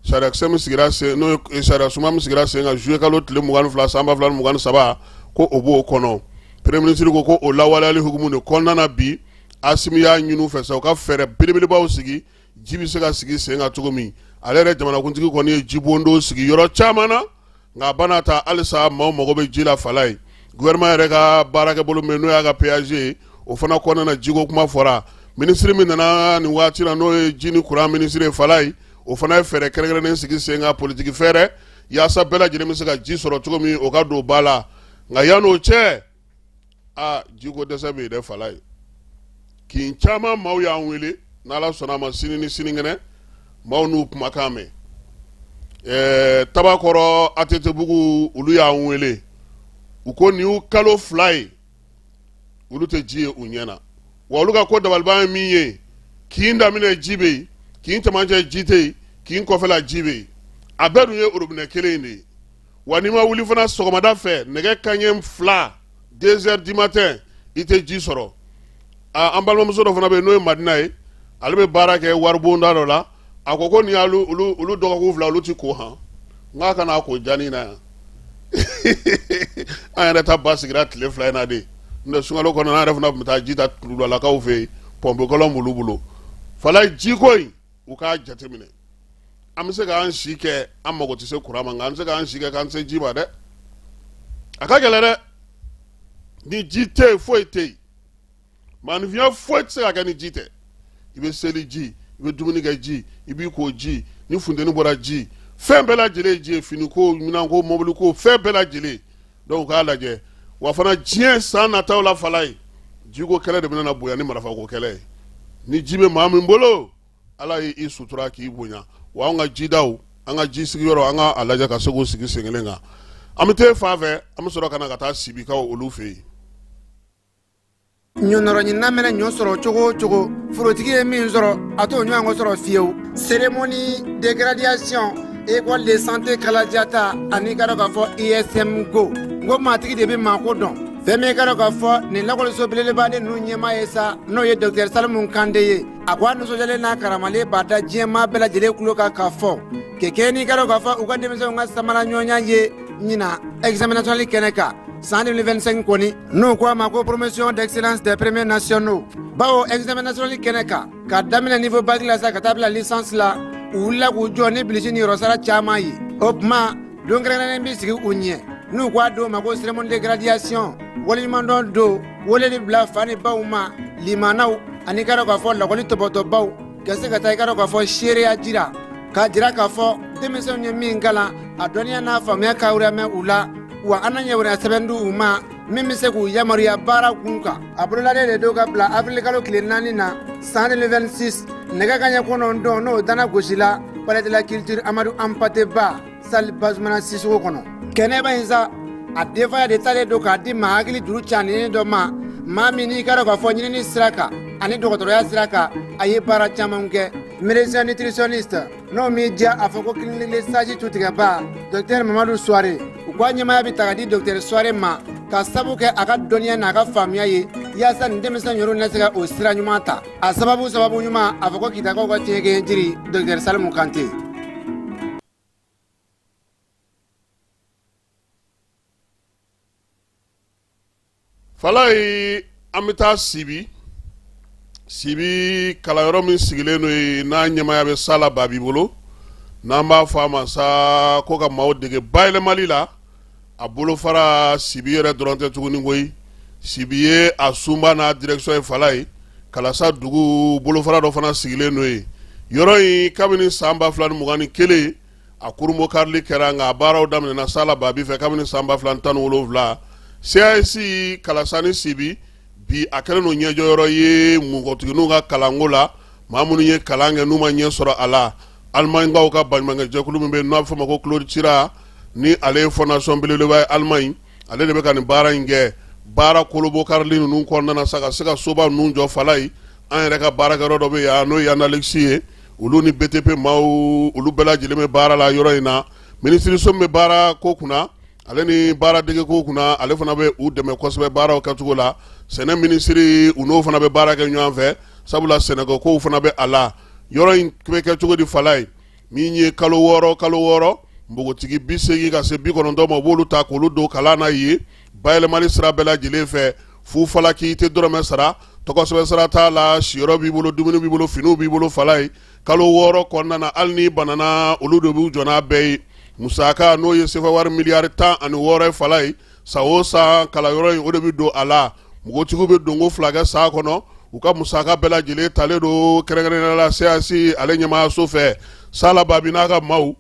sariyakisɛ min sigira sen, n'o ye sariya sunba min sigira sen kan juillet kalo tile 22 san 2023, ko o b'o kɔnɔ. Premier ministre ko ko o lawaleyali hukumu de kɔnɔna na bi, Asimi y'a ɲini u fɛ sa u ka fɛɛrɛ belebelebaw sigi, ji bɛ se ka sigi sen kan cogo min. Ale yɛrɛ jamanakuntigi kɔni ye jibondo sigi yɔrɔ caman na, nka bana ta halisa maaw mago bɛ ji la fala ye. Gouvernement yɛrɛ ka baarakɛbolo min n'o y'a ka PAG ye, o fana kɔnɔna na, jiko kuma fɔra. Minisiri min nana nin waati la, n'o ye ji ni kuran minisiri ye fala ye, o fana ye fɛɛrɛ kɛrɛnkɛrɛnnen sigi sen kan, politiki fɛɛrɛ, yaasa bɛɛ lajɛlen bɛ se ka ji sɔrɔ cogo min, o ka don ba la. Nka yann'o cɛ, aa, jiko dɛsɛ bɛ yen dɛ fala ye. Kin caman maaw y'an wele, n'Ala sɔnna a ma, sini ni sinikɛnɛ maaw n'u kumakan mɛn. Tabakɔrɔ ATT-bugu, olu y'an wele, u ko nin y'u kalo 2 ye, olu tɛ ji ye u ɲɛ na. Wa olu ka ko dabaliban ye min ye, kin daminɛ ji bɛ yen, kin cɛmancɛ ji tɛ yen, kin kɔfɛla ji bɛ yen, a bɛɛ dun ye orobinɛ kelen in de ye. Wa n'i ma wuli fana sɔgɔmada fɛ nɛgɛ kanɲɛ 2, 2 heures du matin, i tɛ ji sɔrɔ. An balimamuso dɔ fana bɛ yen, n'o ye Madina ye, ale bɛ baara kɛ waribonda dɔ la. A ko ko nin y'olu olu dɔgɔkun 2, olu ti ko han. N k'a kana ko jani na yan, an yɛrɛ ta ba sigira tile 2 in na de. N'o tɛ sunkalo kɔnɔ, an yɛrɛ fana tun bɛ taa ji ta kulubalakaw fɛ yen, pɔnpe kɔlɔn b'olu bolo. Falaye, jiko in, u k'a jateminɛ. An bɛ se k'an si kɛ, an mago tɛ se kuran ma, nka an bɛ se k'an si kɛ k'an se ji ma dɛ. A ka gɛlɛn dɛ. Ni ji tɛ yen, foyi tɛ yen. Maaninfinya foyi tɛ se ka kɛ ni ji tɛ. I bɛ seli ji, i bɛ dumuni kɛ ji, i b'i ko ji, ni funteni bɔra ji, fɛn bɛɛ lajɛlen ye ji ye, finiko, minɛnko, mɔbiliko, fɛn bɛɛ lajɛlen. Donc u k'a lajɛ. Wa fana diɲɛ san nataw la falaye, jiko kɛlɛ de bɛna bonya ni marifako kɛlɛ ye. Ni ji bɛ maa min bolo, Ala ye i sutura k'i bonya. Wa an ka jidaw, an ka ji sigiyɔrɔ, an ka a lajɛ ka se k'o sigi sen kelen kan. An bɛ taa fan fɛ, an bɛ sɔrɔ ka na ka taa Sibikaw olu fɛ yen. Ɲɔnɔrɔɲinina mɛnɛ ɲɔ sɔrɔ cogo o cogo, forotigi ye min sɔrɔ, a t'o ɲɔgɔn sɔrɔ fiyewu. Cérémonie de graduation école de santé Kalajata ani ka dɔn k'a fɔ ISM go n ko maatigi de bɛ maako dɔn. Fɛn min ka dɔn k'a fɔ nin lakɔliso belebeleba ninnu ɲɛmaa ye sa, n'o ye docteur Salimu Kante ye, a ko a nisɔndiyalen n'a karamalen b'a da diɲɛmaa bɛɛ lajɛlen tulo kan k'a fɔ kɛkɛ n'i ka dɔn k'a fɔ u ka denmisɛnw ka samara ɲɔgɔnya ye ɲinan examen national kɛnɛ kan san 2025 kɔni, n'u ko a ma ko promotion d'excellence des premiers nationaux, bawo examen national kɛnɛ kan, ka daminɛ niveau bac la sa ka taa bila licence la, u wulila k'u jɔ ni bilisi ni yɔrɔsara caman ye. O tuma don kɛrɛnkɛrɛnnen bɛ sigi u ɲɛ, n'u ko a don ma ko cérémonie de graduation, waleɲumandɔn don, wele de bila fa ni baw ma, limanaw ani ka dɔn k'a fɔ lakɔli tɔbɔtɔbaw, ka se ka taa i ka dɔn k'a fɔ seereya jira, k'a jira k'a fɔ denmisɛnw ye min kalan, a dɔnniya n'a faamuya ka mɛn u la. Wa an na ɲɛwɛrɛ sɛbɛn di u ma min bɛ se k'u yamaruya baara kun kan. A bololalen de don ka bila avril kalo tile 4 na san 2026, nɛgɛ kanɲɛ 9 n'o dana gosi la. Palais de la Culture Amadou Hampâté Bâ, salle Bazoumana Sissoko kɔnɔ. Kɛnɛba in sa, a denfaya de talen don k'a di maa hakili juru caninen dɔ ma, maa min n'i ka dɔn k'a fɔ ɲinini sira kan ani dɔgɔtɔrɔya sira kan, a ye baara caman kɛ. Médecin nutritionniste n'o m'i diya, a fɔ ko clinique Le Sage tutigɛba, docteur Mamadu Suware. U ko a ɲɛmaaya bɛ ta ka di docteur Suware ma ka sabu kɛ a ka dɔnniya n'a ka faamuya ye, yaasa nin denmisɛn yɛrɛw na se ka o sira ɲuman ta. A sababu sababu ɲuman, a fɔ ko Kitakaw ka tiɲɛkɛ jiri, docteur Salimu Kante. Falayi, an bɛ taa Sibi. Sibi kalanyɔrɔ min sigilen don yen, n'a ɲɛmaaya bɛ Sala Babi bolo, n'an b'a fɔ a ma sa ko ka maaw dege bayɛlɛmali la, a bolofara Sibi yɛrɛ dɔrɔn tɛ tuguni koyi. Sibi ye a sunba n'a direction ye. Falayi, Kalasa dugu bolofara dɔ fana sigilen don yen. Yɔrɔ in, kabini san 2021 a kurunbonkarili kɛra, nka a baaraw daminɛna Sala Babi fɛ kabini san 2017. CAS Kalasa ni Sibi, bi a kɛlen don ɲɛjɔyɔrɔ ye npogotigininw ka kalanko la, maa minnu ye kalan kɛ n'u ma ɲɛ sɔrɔ a la. Alimaɲikaw ka baɲumankɛjɛkulu min bɛ yen, n'a bɛ fɔ o ma ko Claude Chira, ni ale ye fondation belebeleba ye Alimaɲi, ale de bɛ ka nin baara in kɛ. Baara kolobokarili ninnu kɔnɔna na sa, ka se ka soba ninnu jɔ. Falayi, an yɛrɛ ka baarakɛyɔrɔ dɔ bɛ yan, n'o ye Yanalexi ye. Olu ni BTP maaw, olu bɛɛ lajɛlen bɛ baara la yɔrɔ in na. Minisiriso min bɛ baara ko kunna ale ni baaradege ko kunna, ale fana bɛ u dɛmɛ kosɛbɛ baaraw kɛcogo la. Sɛnɛ minisiri, u n'o fana bɛ baara kɛ ɲɔgɔn fɛ, sabula sɛnɛko kow fana bɛ a la. Yɔrɔ in bɛ kɛ cogo di Falayi? Min ye kalo 6, kalo 6, npogotigi 80 ka se 90 ma, u b'olu ta k'olu don kalan na yen, bayɛlɛmali sira bɛɛ lajɛlen fɛ, fu falaki, i tɛ dɔrɔmɛ sara, tɔgɔsɛbɛn sara t'a la, siyɔrɔ b'i bolo, dumuni b'i bolo, finiw b'i bolo. Falayi, kalo 6 kɔnɔna na, hali n'i banana, olu de b'u jɔ n'a bɛɛ ye. Musaka, n'o ye sefa wari miliyari 16 ye, Falayi, san o san kalanyɔrɔ in, o de bɛ don a la. Npogotigiw bɛ donko 2 kɛ san kɔnɔ. U ka musaka bɛɛ lajɛlen talen don kɛrɛnkɛrɛnnenya la CAS ale ɲɛmaayaso fɛ. Sala Babi n'a ka maaw,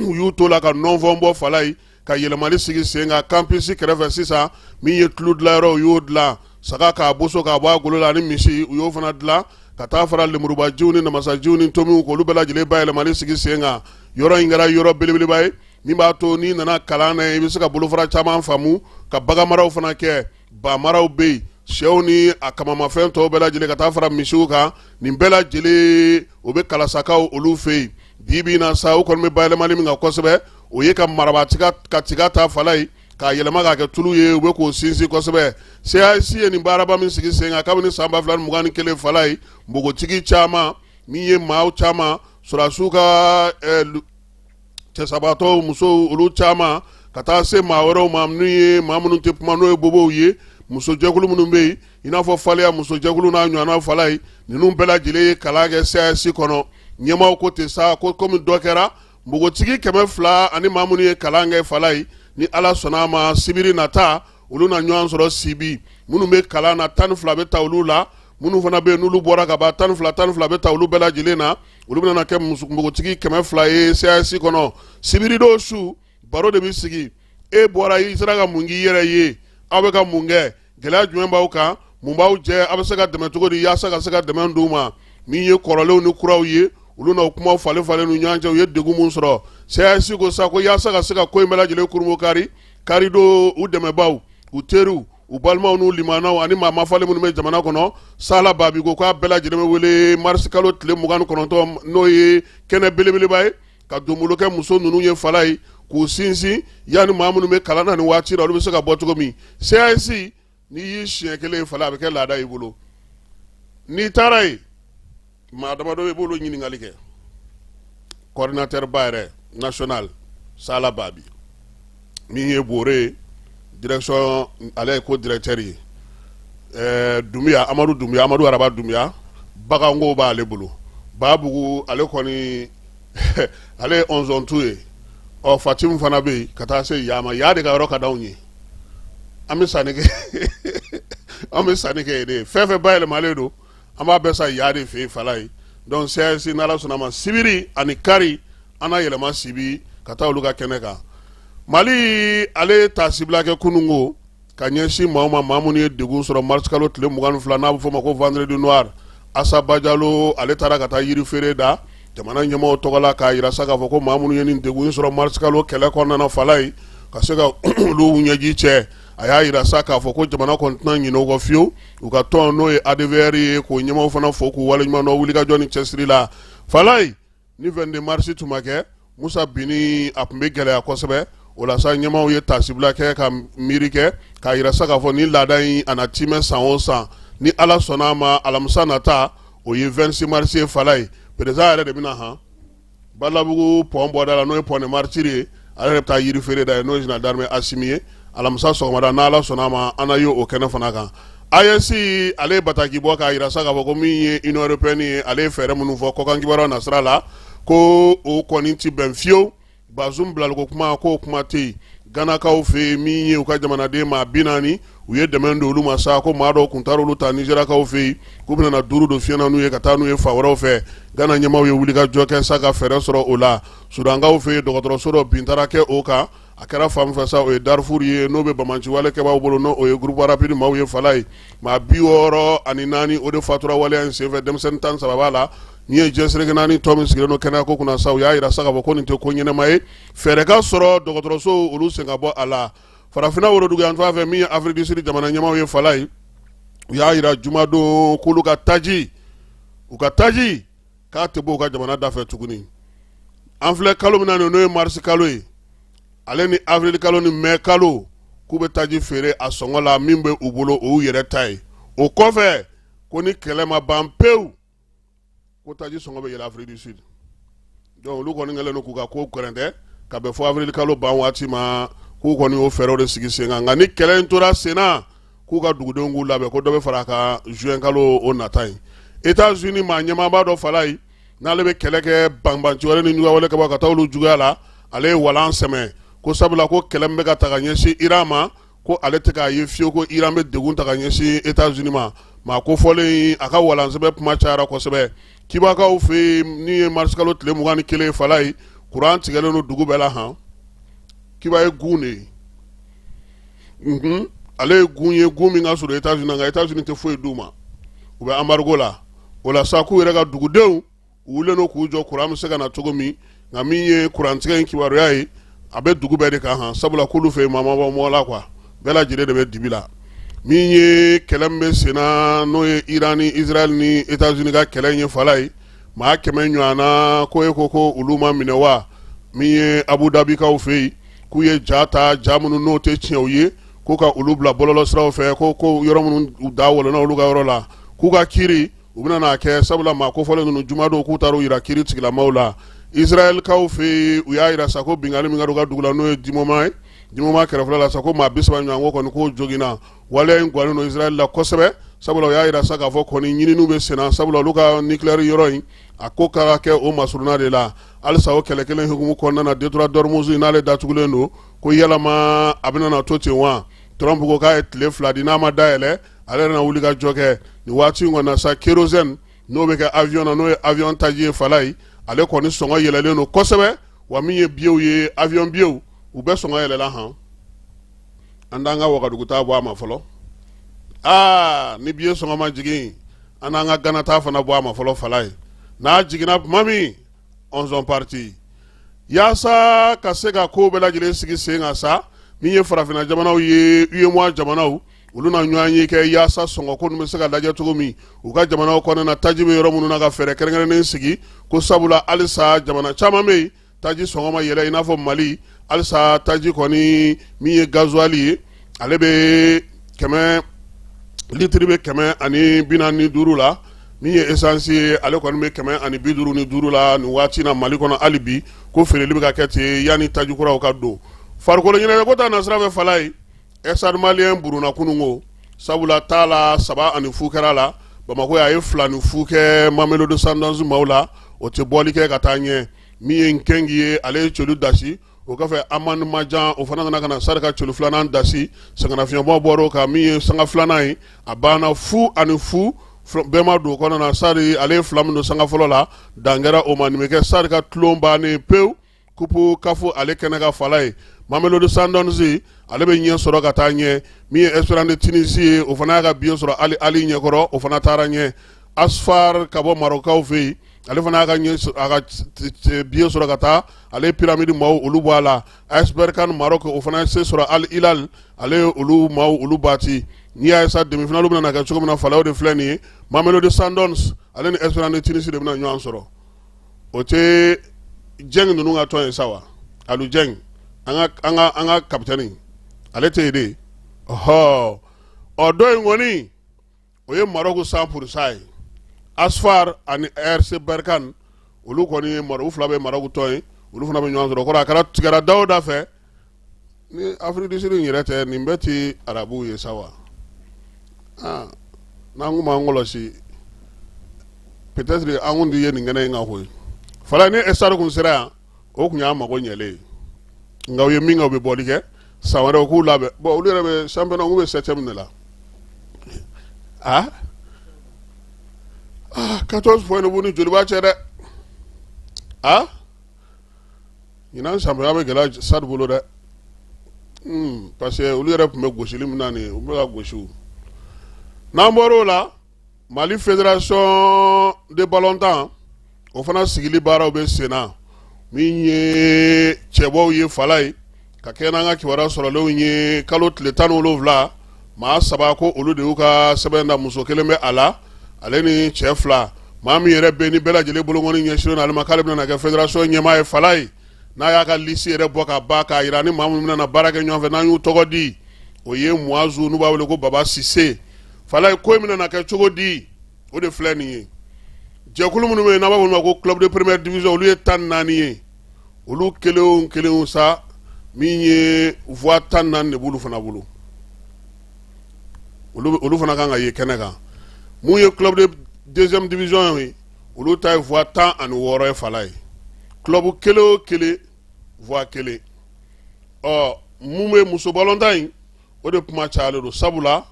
u y'u to la ka nɔnfɔn bɔ Falayi, ka yɛlɛmali sigi sen kan campus kɛrɛfɛ. Sisan min ye tulu dilanyɔrɔ, u y'o dilan, saga k'a boso k'a bɔ a golo la, ani misi, u y'o fana dilan, ka taa fara lemurubajiw ni namasajiw ni tomiw, k'olu bɛɛ lajɛlen bayɛlɛmali sigi sen kan. Yɔrɔ in kɛra yɔrɔ belebeleba ye min b'a to n'i nana kalan na, i bɛ se ka bolofara caman faamu, ka baganmaraw fana kɛ. Bamaraw bɛ yen, sɛw ni a kamamafɛn tɔw bɛɛ lajɛlen, ka taa fara misiw kan, nin bɛɛ lajɛlen o bɛ Kalasakaw olu fɛ yen. Bi bi in na sa, u kɔni bɛ bayɛlɛmali min kan kosɛbɛ, o ye ka maraba tiga ka tiga ta Falayi k'a yɛlɛma k'a kɛ tulu ye. U bɛ k'o sinsin kosɛbɛ. CAS ye nin baaraba min sigi sen kan kabini san 2021, Falayi, npogotigi caman min ye maaw caman, sɔrɔdasiw ka cɛsabaatɔw musow, olu caman, ka taa se maa wɛrɛw ma, n'u ye maa minnu tɛ kuma, n'o ye bobow ye, musojɛkulu minnu bɛ yen, i n'a fɔ faleya musojɛkulu n'a ɲɔgɔnna. Falayi, ninnu bɛɛ lajɛlen ye kalan kɛ CAS kɔnɔ. Ɲɛmaaw ko ten sa ko komi dɔ kɛra npogotigi 200 ani maa minnu ye kalan kɛ Falayi, ni Ala sɔnna a ma, sibiri nata olu na ɲɔgɔn sɔrɔ Sibi. Minnu bɛ kalan na, 12 bɛ ta olu la. Minnu fana bɛ yen n'olu bɔra ka ban, 12 12 bɛ ta olu bɛɛ lajɛlen na. Olu bɛna kɛ npogotigi 200 ye CAS kɔnɔ. Sibiridon su, baro de bɛ sigi. E bɔra, i sera ka mun k'i yɛrɛ ye? Aw bɛ ka mun kɛ? Gɛlɛya jumɛn b'aw kan? Mun b'aw jɛ? Aw bɛ se ka dɛmɛ cogo di yaasa ka se ka dɛmɛ d'u ma? Min ye kɔrɔlenw ni kuraw ye, olu na kumaw falen falen n'u ɲɔgɔn cɛ, u ye degun mun sɔrɔ. CAS ko sa ko yaasa ka se ka ko in bɛɛ lajɛlen kurunbonkari, karidon, u dɛmɛbaaw, u teriw, u balimaw n'u limanaw ani maa mafalen minnu bɛ jamana kɔnɔ, Sala Babi ko k'a bɛɛ lajɛlen bɛ wele marisi kalo tile 29, n'o ye kɛnɛ belebeleba ye, ka donbolo kɛ muso ninnu ye Falayi, k'u sinsin yanni maa minnu bɛ kalan na nin waati la, olu bɛ se ka bɔ cogo min. CAS, n'i y'i siɲɛ kelen ye Falayi, a bɛ kɛ laada y'i bolo. N'i taara yen, maa damadɔ i b'olu ɲininkali kɛ. Coordinateur ba yɛrɛ national, Sala Babi, min ye Bore ye, direction, ale ye ko directeur ye, Dunbiya, Amadu Dunbiya, Amadu Araba Dunbiya, baganko b'ale bolo. Babugu, ale kɔni, ale ye ɔnzɔntu ye. Ɔ Fatimu fana bɛ yen, ka taa se Yama. Ya de ka yɔrɔ ka d'anw ye, an bɛ sanni kɛ, an bɛ sanni kɛ yen de. Fɛn fɛn bayɛlɛmalen don, an b'a bɛɛ san Ya de fɛ yen Falayi. Donc CAS, n'Ala sɔnna a ma, sibiri ani kari, an na yɛlɛma Sibi ka taa olu ka kɛnɛ kan. Mali, ale ye taasibila kɛ kununko ka ɲɛsin maaw ma, maa minnu ye degun sɔrɔ mars kalo tile 22, n'a bɛ fɔ o ma ko vendredi noir. Asa Bajalo, ale taara ka taa yiri feere da. jamana ɲɛmaaw tɔgɔ la k'a jira sa k'a fɔ ko maa minnu ye nin degun sɔrɔ marisikalo kɛlɛ kɔnɔna na Falaye ka se ka olu ɲɛji cɛ. A y'a jira sa k'a fɔ ko jamana kɔni tɛna ɲinɛ u kɔ fiyewu. U ka tɔn n'o ye ADVR ye, k'o ɲɛmaaw fana fo k'u waleɲuman dɔn wulikajɔ ni cɛsiri la. Falaye, ni 22 marisi tun ma kɛ, Musa binni a tun bɛ gɛlɛya kosɛbɛ. O la sa, ɲɛmaaw ye taasibila kɛ ka miiri kɛ k'a jira sa k'a fɔ ni laada in a na timɛ san o san ni Ala sɔnna a ma. Alamisa nata, o ye 26 marisi ye. Falaye, président yɛrɛ de bɛna han Balabugu pont bɔda la, n'o ye pont des Martyrs ye, ale yɛrɛ bɛ taa yiri feere da ye, n'o ye général d'armée Asimi ye. Alamisa sɔgɔmada, n'Ala sɔnna a ma, an na ye o kɛnɛ fana kan. AES, ale ye bataki bɔ k'a jira sa k'a fɔ ko min ye Union européenne ye, ale ye fɛɛrɛ minnu fɔ kɔkan kibaruya nasira la, ko o kɔni ti bɛn fiyewu. Bazum bilaliko kuma, k'o kuma tɛ yen. Ganakaw fɛ yen, min ye u ka jamanaden maa 40, u ye dɛmɛ don olu ma sa, ko maa dɔw kun taara olu ta Nizeriyakaw fɛ yen, k'u bɛna na duuru don fiɲɛ na n'u ye ka taa n'u ye fan wɛrɛw fɛ. Gana ɲɛmaaw ye wulikajɔ kɛ sa ka fɛɛrɛ sɔrɔ o la. Sudankaw fɛ yen, dɔgɔtɔrɔso dɔ bin taara kɛ o kan. A kɛra fan min fɛ sa, o ye Darfur ye, n'o bɛ banbaanciwale kɛbaaw bolo, n'o ye groupe rapide maaw ye. Falaye, maa 64, o de fatura waleya in senfɛ, denmisɛnnin 13 b'a la. Nin ye diɲɛ seleke naani tɔn min sigilen don kɛnɛyako kunna sa, u y'a jira sa k'a fɔ ko nin tɛ ko ɲɛnama ye, fɛɛrɛ ka sɔrɔ dɔgɔtɔrɔso olu sen ka bɔ a la. Farafinna woroduguyanfan fɛ, min ye Afrique du Sud jamana ɲɛmaaw ye, Falaye, u y'a jira jumadon k'olu ka taji, u ka taji k'a tɛ bɔ u ka jamana da fɛ tuguni. An filɛ kalo min na nin, n'o ye marisi kalo ye, ale ni avril kalo ni mai kalo, k'u bɛ taji feere a sɔngɔ la min bɛ u bolo, o y'u yɛrɛ ta ye. O kɔfɛ, ko ni kɛlɛ ma ban pewu, ko taji sɔngɔ bɛ yɛlɛ Afrique du Sud. Donc olu kɔni kɛlen don k'u ka ko gɛrɛntɛ ka bɛn fo avril kalo ban waati ma, k'u kɔni y'o fɛɛrɛw de sigi sen kan. Nka ni kɛlɛ in tora sen na, k'u ka dugudenw k'u labɛn ko dɔ bɛ fara a kan juin kalo o nata in. États-Unis maa ɲɛmaaba dɔ, Falaye, n'ale bɛ kɛlɛ kɛ banbaanciwale ni ɲugawale kɛbaa ka taa olu juguya la, ale ye walan sɛmɛ ko sabula ko kɛlɛ min bɛ ka ta ka ɲɛsin Iran ma, ko ale tɛ k'a ye fiyewu ko Iran bɛ degun ta ka ɲɛsin États-Unis ma. Maa kofɔlen, a ka walansɛbɛ kuma cayara kosɛbɛ. Kibakaw fɛ yen, ni ye marisikalo tile 21, Falaye, kuran tigɛlen don dugu bɛɛ la han. Kiba ye gun de ye, ale ye gun ye, gun min ka surun États-Unis na, nka États-Unis tɛ foyi d'u ma, u bɛ embargo la. O la sa, k'u yɛrɛ ka dugudenw u wulilen don k'u jɔ kuran bɛ se ka na cogo min. Nka min ye kurantigɛ in kibaruya ye, a bɛ dugu bɛɛ de kan han, sabula k'olu fɛ yen maa ma bɔ mɔgɔ la quoi, bɛɛ lajɛlen de bɛ dibi la. Min ye kɛlɛ min bɛ sen na, n'o ye Iran ni Israël ni États-Unis ka kɛlɛ in ye, Falaye, maa 100 ɲɔgɔn na ko e ko ko olu ma minɛ wa. Min ye Abu Dhabikaw fɛ yen, k'u ye ja ta, ja minnu n'o tɛ tiɲɛw ye, ko ka olu bila bɔlɔlɔsiraw fɛ, ko yɔrɔ minnu da wɔlɔnna olu ka yɔrɔ la, k'u ka kiiri u bɛna n'a kɛ, sabula maa kofɔlen ninnu, jumadon k'u taara u jira kiiri tigilamaw la. Israɛlkaw fɛ yen, u y'a jira sa ko binkanni min kɛra u ka dugu la, n'o ye Dimoma ye, Dimoma kɛrɛfɛla la sa, ko maa 30 ɲɔgɔn ko kɔni k'o joginna. Waleya in gannen don Israɛl la kosɛbɛ, sabula u y'a jira sa k'a fɔ kɔni ɲininiw bɛ senna, sabula olu ka nucléaire yɔrɔ in, a ko ka kɛ o masurunna de la. Halisa o kɛlɛ kelen hukumu kɔnɔna na, détroit d'Ormuz n'ale datugulen don, ko yalama a bɛna na to ten wa? Trump ko k'a ye tile 2 di, n'a ma dayɛlɛ, ale yɛrɛ na wuli ka jɔ kɛ. Nin waati in kɔni na sa, kérosène n'o bɛ kɛ avion na, n'o ye avion taji ye, Falaye, ale kɔni sɔngɔ yɛlɛlen don kosɛbɛ. Wa min ye billetw ye, avion billetw, u bɛɛ sɔngɔ yɛlɛla han. An t'an ka Wagadugu ta bɔ a ma fɔlɔ. Aa, ni billet sɔngɔ ma jigin, an n'an ka Gana ta fana bɔ a ma fɔlɔ. Falaye, n'a jiginna tuma min, on sont parti. Yaasa ka se ka ko bɛɛ lajɛlen sigi sen kan sa, min ye farafinna jamanaw ye, UEMOA jamanaw, olu na ɲɔgɔn ye kɛ yaasa sɔngɔ ko bɛ se ka lajɛ cogo min u ka jamanaw kɔnɔna na, taji bɛ yɔrɔ minnu na, ka fɛɛrɛ kɛrɛnkɛrɛnnen sigi, ko sabula halisa jamana caman bɛ yen, taji sɔngɔ ma yɛlɛ, i n'a fɔ Mali. Halisa taji kɔni min ye gasoil ye, ale bɛ 100, litiri bɛ 145 la. Min ye essence ye, ale kɔni bɛ 155 la nin waati na Mali kɔnɔ. Hali bi ko feereli bɛ ka kɛ ten yanni taji kuraw ka don. Farikolo ɲɛnajɛ ko ta nasira fɛ, Falaye, Stade Malien buruna kununko, sabula t'a la 3-0 kɛra la. Bamakɔ, a ye 2-0 kɛ Mamelodi Sundowns maaw la, o tɛ bɔli kɛ ka taa ɲɛ. Min ye Nkengi ye, ale ye celu dasi. O kɔfɛ, Amani Majan, o fana nana ka na Stade ka celu filanan dasi. Sɛgɛnnafiɲɛbɔ bɔra o kan. Min ye sanga filanan ye, a banna 0-0, bɛɛ ma don o kɔnɔna na. Stade, ale ye fila min don sanga fɔlɔ la, dan kɛra o ma. Nin bɛ kɛ Stade ka tulon bannen pewu coupe CAF ale kɛnɛ kan, Falaye. Mamelodi Sundowns, ale bɛ ɲɛ sɔrɔ ka taa ɲɛ. Min ye Esperance de Tunisie ye, o fana y'a ka billet sɔrɔ Al Ahly ɲɛkɔrɔ, o fana taara ɲɛ. AS FAR ka bɔ Marɔkaw fɛ yen. ale fana y'a ka ɲɛ a ka billet sɔrɔ ka taa, ale ye Pyramide maaw olu bɔ a la. AS Berkane Maroc, o fana ye se sɔrɔ Al Hilal, ale ye olu maaw olu battu. N'i y'a ye sa, demi-finale bɛna kɛ cogo min na, Falaye, o de filɛ nin ye. Mamelodi Sundowns ale ni Esperance de Tunisie de bɛna ɲɔgɔn sɔrɔ. O tɛ Jɛng ninnu ka tɔn ye sa wa? Aliou Jɛng, an ka capitaine, ale tɛ yen de. Ɔhɔ, ɔ dɔ in kɔni, o ye Maroc 100% ye. AS FAR ani RC Berkane, olu kɔni ye u fila bɛ Maroc tɔn ye, olu fana bɛ ɲɔgɔn sɔrɔ. O kɔrɔ, a kɛra tigɛra da o da fɛ ni Afrique du Sud in yɛrɛ tɛ, nin bɛɛ tɛ arabuw ye sa wa? N'an kun m'an kɔlɔsi, peut-être an kun tɛ ye nin kɛnɛ in kan koyi. Falaye, ni stade kun sera yan, o kun y'a mago ɲɛlen ye. Nka u ye min kɛ, u bɛ bɔli kɛ san wɛrɛ, u k'u labɛn. Bon, olu yɛrɛ bɛ championnat, k'u bɛ septième de la. Ah, 14 points de b'u ni Joliba cɛ dɛ. Ah, ɲinan championnat bɛ gɛlɛya Stade bolo dɛ, parce que olu yɛrɛ tun bɛ gosili min na nin ye, u bɛ ka gosi. N'an bɔr'o la, Mali Fédération de ballontan, o fana sigili baaraw bɛ sen na. Min ye cɛbɔw ye, Falaye, ka kɛ n'an ka kibaruya sɔrɔlenw ye, kalo tile 17, maa saba ko olu de y'u ka sɛbɛn da. Muso kelen bɛ a la, ale ni cɛ fila. Maa min yɛrɛ bɛ ni bɛɛ lajɛlen bolokɔni ɲɛsinnen ale ma k'ale bɛna kɛ fédération ɲɛmaa ye, Falaye, n'a y'a ka liste yɛrɛ bɔ ka ban k'a jira ni maa minnu bɛna baara kɛ ɲɔgɔn fɛ, n'an y'u tɔgɔ di, o ye Muazu, n'u b'a wele ko Baba Sise. Falaye, ko in bɛna kɛ cogo di, o de filɛ nin ye. Jɛkulu minnu bɛ yen n'an b'a fɔ olu ma ko club de première division, olu ye 14 ye. Olu kelen o kelen sa, min ye voix 14 de b'olu fana bolo, olu fana kan ka ye kɛnɛ kan. Mun ye club de deuxième division ye, olu ta ye voix 16 ye. Falaye, club kelen o kelen, voix kelen. Ɔ, mun bɛ muso balontan in, o de kuma cayalen don, sabula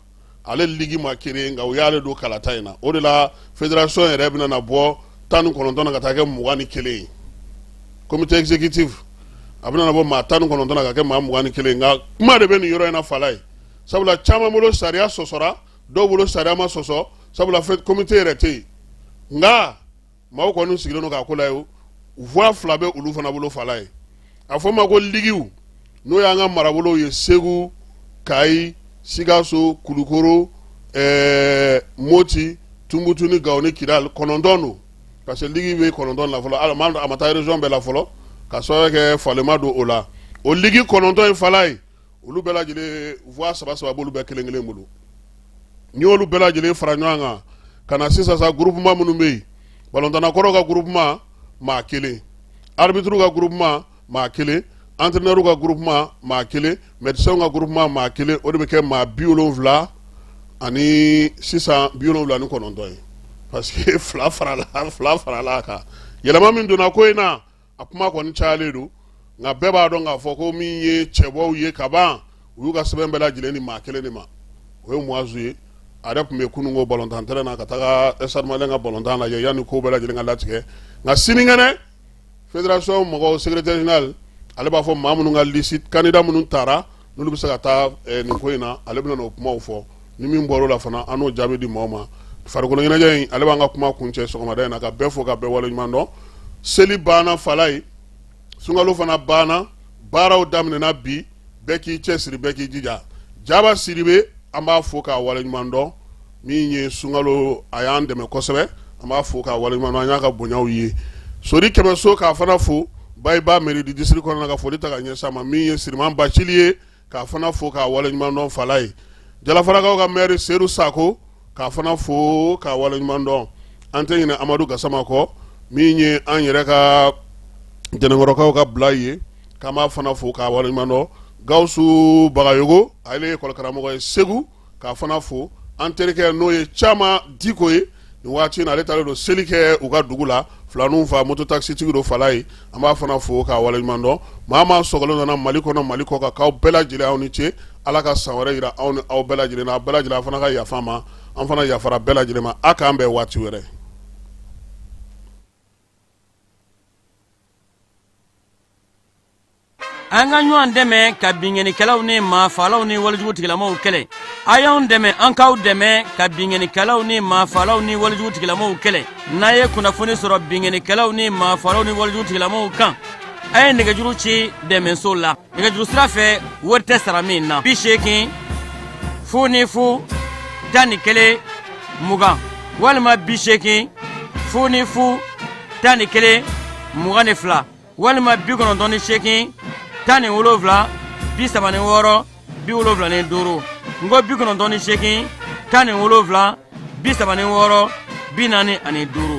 ale ligue ma créer, nka u y'ale don kalata in na. O de la fédération yɛrɛ bɛna na bɔ 19 na ka taa kɛ 21 ye. Comité exécutif, a bɛna na bɔ maa 19 na ka kɛ maa 21. Nka kuma de bɛ nin yɔrɔ in na, Falaye, sabula caman bolo sariya sɔsɔra, dɔw bolo sariya ma sɔsɔ, sabula comité yɛrɛ tɛ yen. Nka maaw kɔni sigilen don k'a ko la ye. Voix fila bɛ olu fana bolo, Falaye. A fɔ ma ko liguew, n'o y'an ka marabolow ye, Segu, Kayi, Sikaso, Kulukoro, Moti, Tunbutu ni Gawo ni Kidali, kɔnɔntɔn don. Parce que ligue bɛ kɔnɔntɔn la fɔlɔ, a ma taa région bɛɛ la fɔlɔ, ka sababu kɛ falema don o la. O ligue kɔnɔntɔn in, Falaye, olu bɛɛ lajɛlen voix saba saba b'olu bɛɛ kelen kelen bolo. N'i y'olu bɛɛ lajɛlen fara ɲɔgɔn kan ka na sisan sa, groupement minnu bɛ yen, balontanna kɔrɔw ka groupement maa kelen, arbitre ka groupement maa kelen, entraîneur ka groupement maa kelen, médecin ka groupement maa kelen, o de bɛ kɛ maa 70 ani sisan 79 ye, parce que fila farala a kan. Yɛlɛma min donna ko in na, a kuma kɔni cayalen don. Nka bɛɛ b'a dɔn k'a fɔ ko min ye cɛbɔw ye kaban, u y'u ka sɛbɛn bɛɛ lajɛlen ni maa kelen de ma, o ye Muazu ye. A yɛrɛ tun bɛ kununko balontan terrain na ka taga Stade Malien ka balontan lajɛ yanni ko bɛɛ lajɛlen ka latigɛ. Nka sinikɛnɛ, fédération mɔgɔw secrétaire général, ale b'a fɔ maa minnu ka liste, candidat minnu taara, n'olu bɛ se ka taa nin ko in na, ale bɛna n'o kumaw fɔ. Ni min bɔr'o la fana, an n'o jaabi di maaw ma. Farikolo ɲɛnajɛ in, ale b'an ka kuma kuncɛ sɔgɔmada in na, ka bɛɛ fo, ka bɛɛ waleɲuman dɔn. Seli banna, Falaye, sunkalo fana banna, baaraw daminɛna bi. Bɛɛ k'i cɛsiri, bɛɛ k'i jija. Jaba Sidibe, an b'a fo k'a waleɲuman dɔn. Min ye sunkalo, a y'an dɛmɛ kosɛbɛ, an b'a fo k'a waleɲuman dɔn. An y'a ka bonyaw ye. Sori Kɛmɛso, k'a fana fo Bayiba mairie du district kɔnɔna, ka foli ta ka ɲɛsin a ma. Min ye Siriman Bacili ye, k'a fana fo k'a waleɲuman dɔn, Falaye. Jalafarakaw ka maire Sedu Sako, k'a fana fo k'a waleɲuman dɔn. An tɛ ɲinɛ Amadu Gasama kɔ, min ye an yɛrɛ ka Jɛnɛkɔrɔkaw ka bila ye, k'an b'a fana fo k'a waleɲuman dɔn. Gawusu Bagayogo, ale ye école karamɔgɔ ye Segu, k'a fana fo. An terikɛ, n'o ye Caman Diko ye, nin waati in na ale taalen don seli kɛ u ka dugu la, filaninw fa, moto taxitigi don, Falaye, an b'a fana fo k'a waleɲuman dɔn. Maa maa sɔgɔlen nana Mali kɔnɔ, Mali kɔ kan, k'aw bɛɛ lajɛlen, aw ni ce. Ala ka san wɛrɛ jira aw ni aw bɛɛ lajɛlen na. Aw bɛɛ lajɛlen fana ka yafa ma, an fana yafara bɛɛ lajɛlen ma. A k'an bɛn waati wɛrɛ. An ka ɲɔgɔn dɛmɛ ka binkannikɛlaw ni maafaalaw ni walejugu tigilamaw kɛlɛ. A y'anw dɛmɛ, an k'aw dɛmɛ ka binkannikɛlaw ni maafaalaw ni walejugu tigilamaw kɛlɛ. N'a ye kunnafoni sɔrɔ binkannikɛlaw ni maafaalaw ni walejugu tigilamaw kan, a ye nɛgɛjuru ci dɛmɛso la. Nɛgɛjuru sira fɛ, wari tɛ sara min na. 80 00 11 20 walima 80 00 11 22 walima 98 17 36 75. N ko 98 17 36 45.